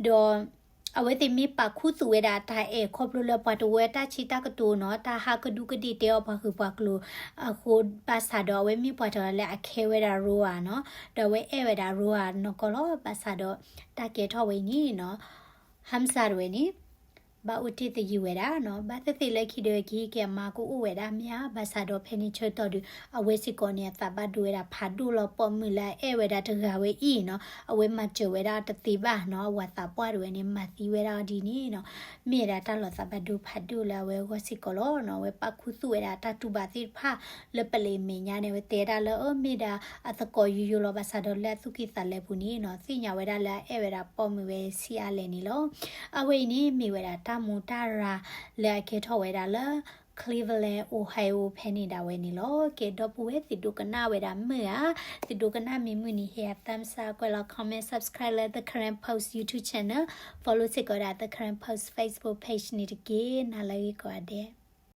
ဒီး အဝဲသ့ၣ်မ့ၢ်ပာ်ခူသူၣ်ဝဲဒၣ်တၢ်အဲၣ်ခီဖျိလၢပှၤတဝၢတၢ်ဆံးတၢ်ကတိၤနီၤ, တၢ်ဟးကဒူးကဒ့ၣ်တဲအီၣ်ပှၤဃုာ်ပှၤကျိၤအဃိ, ဘၣ်ဆၣ်ဒီးအဝဲမ့ၢ်ပှၤတဂၤလၢအခဲဝဲဒၣ်ရိအၤနီၤ, ဒီးအဝဲအဲၣ်ဝဲဒၣ်ရိအၤနီၢ်ကီၢ်လီၤ. ဘၣ်ဆၣ်ဒီးတၢ်ကဲထီၣ်ဝဲအံၤန့ၣ်နီၤ ဟါမၢ်စၢ်တဝဲန့ၣ် ဘၣ်အိၣ်တ့ၢ်သယုၢ်ဝဲဒၣ်နီၤ, ဘၣ်သ့ၣ်သ့ၣ်လၢခံဒီးကဟံးက့ၤအမါကအိၣ်ဝဲဒၣ်မ့ၢ်ဧါ, ဘၣ်ဆၣ်ဒီးဖဲန့ၣ်ဆၢကတီၢ်ဒီး အဝဲစ့ၢ်ကီးန့ၣ် အသးဘၣ်ဒိဝဲဒၣ်ဖးဒိၣ်လီၤ. ပိာ်မုၣ်လၢအအဲၣ်ဝဲဒၣ်တဂၤဝဲအံၤနီၤ, အဝဲမၤစၢၤဝဲဒၣ်တသ့ဘၣ်နီၤ, အဝၤသးပှၢ်တဝဲန့ၣ် မၤသံဝဲဒၣ်အီၤဒ်န့ၣ်နီၤ, မ့ၢ်ဝဲဒၣ်တၢ်လီၤသးဘၣ်ဒိဖးဒိၣ်လၢအဝဲအဂီၢ်စ့ၢ်ကီးလီၤနီၤ. အဝဲပာ်ခူသူၣ်ဝဲဒၣ်တၢ်တူၢ်ဘၣ်သ့ၣ်တဖၣ်လၢပလံးမဲာ်ညါန့ၣ် အဝဲတဲဒၣ်လၢ အၢ မ့ၢ်ဒၣ်အသကိးယိယိလီၤ, ဘၣ်ဆၣ်ဒီးလၢအသူၣ်ကံၢ်သးလဲပူၤန့ၣ်နီၤ သ့ၣ်ညါဝဲဒၣ်လၢအအဲၣ်ဝဲဒၣ်ပိာ်မုၣ်ဝဲဆံးအါလဲၣ်န့ၣ်လီၤ. အဝဲအံၤန့ၣ်မ့ၢ်ဝဲဒၣ်တၢ်မူတၢ်ရၤလၢအကဲထီၣ်ဝဲဒၣ်လၢ Cleveland, Ohio ဖဲန့ၣ်ဒၣ်ဝဲန့ၣ်လီၤ. ကဲ ဒီပုၢ်ဝဲၢ် သုဒိကနၣ်ဝဲဒၣ်မုာ်ဧါ, သုဒိကနၣ်မ့ၢ်မုာ်န့ၣ် ဟ့ၣ် thumbs up ကွဲးလီၤ comment, subscribe လၢ The Karen Post YouTube channel, follow စ့ၢ်ကီးဒၣ် The Karen Post Facebook page န့ၣ်တက့ၢ်. နၤလၢအဂ့ၤကိးဂၤဒဲး.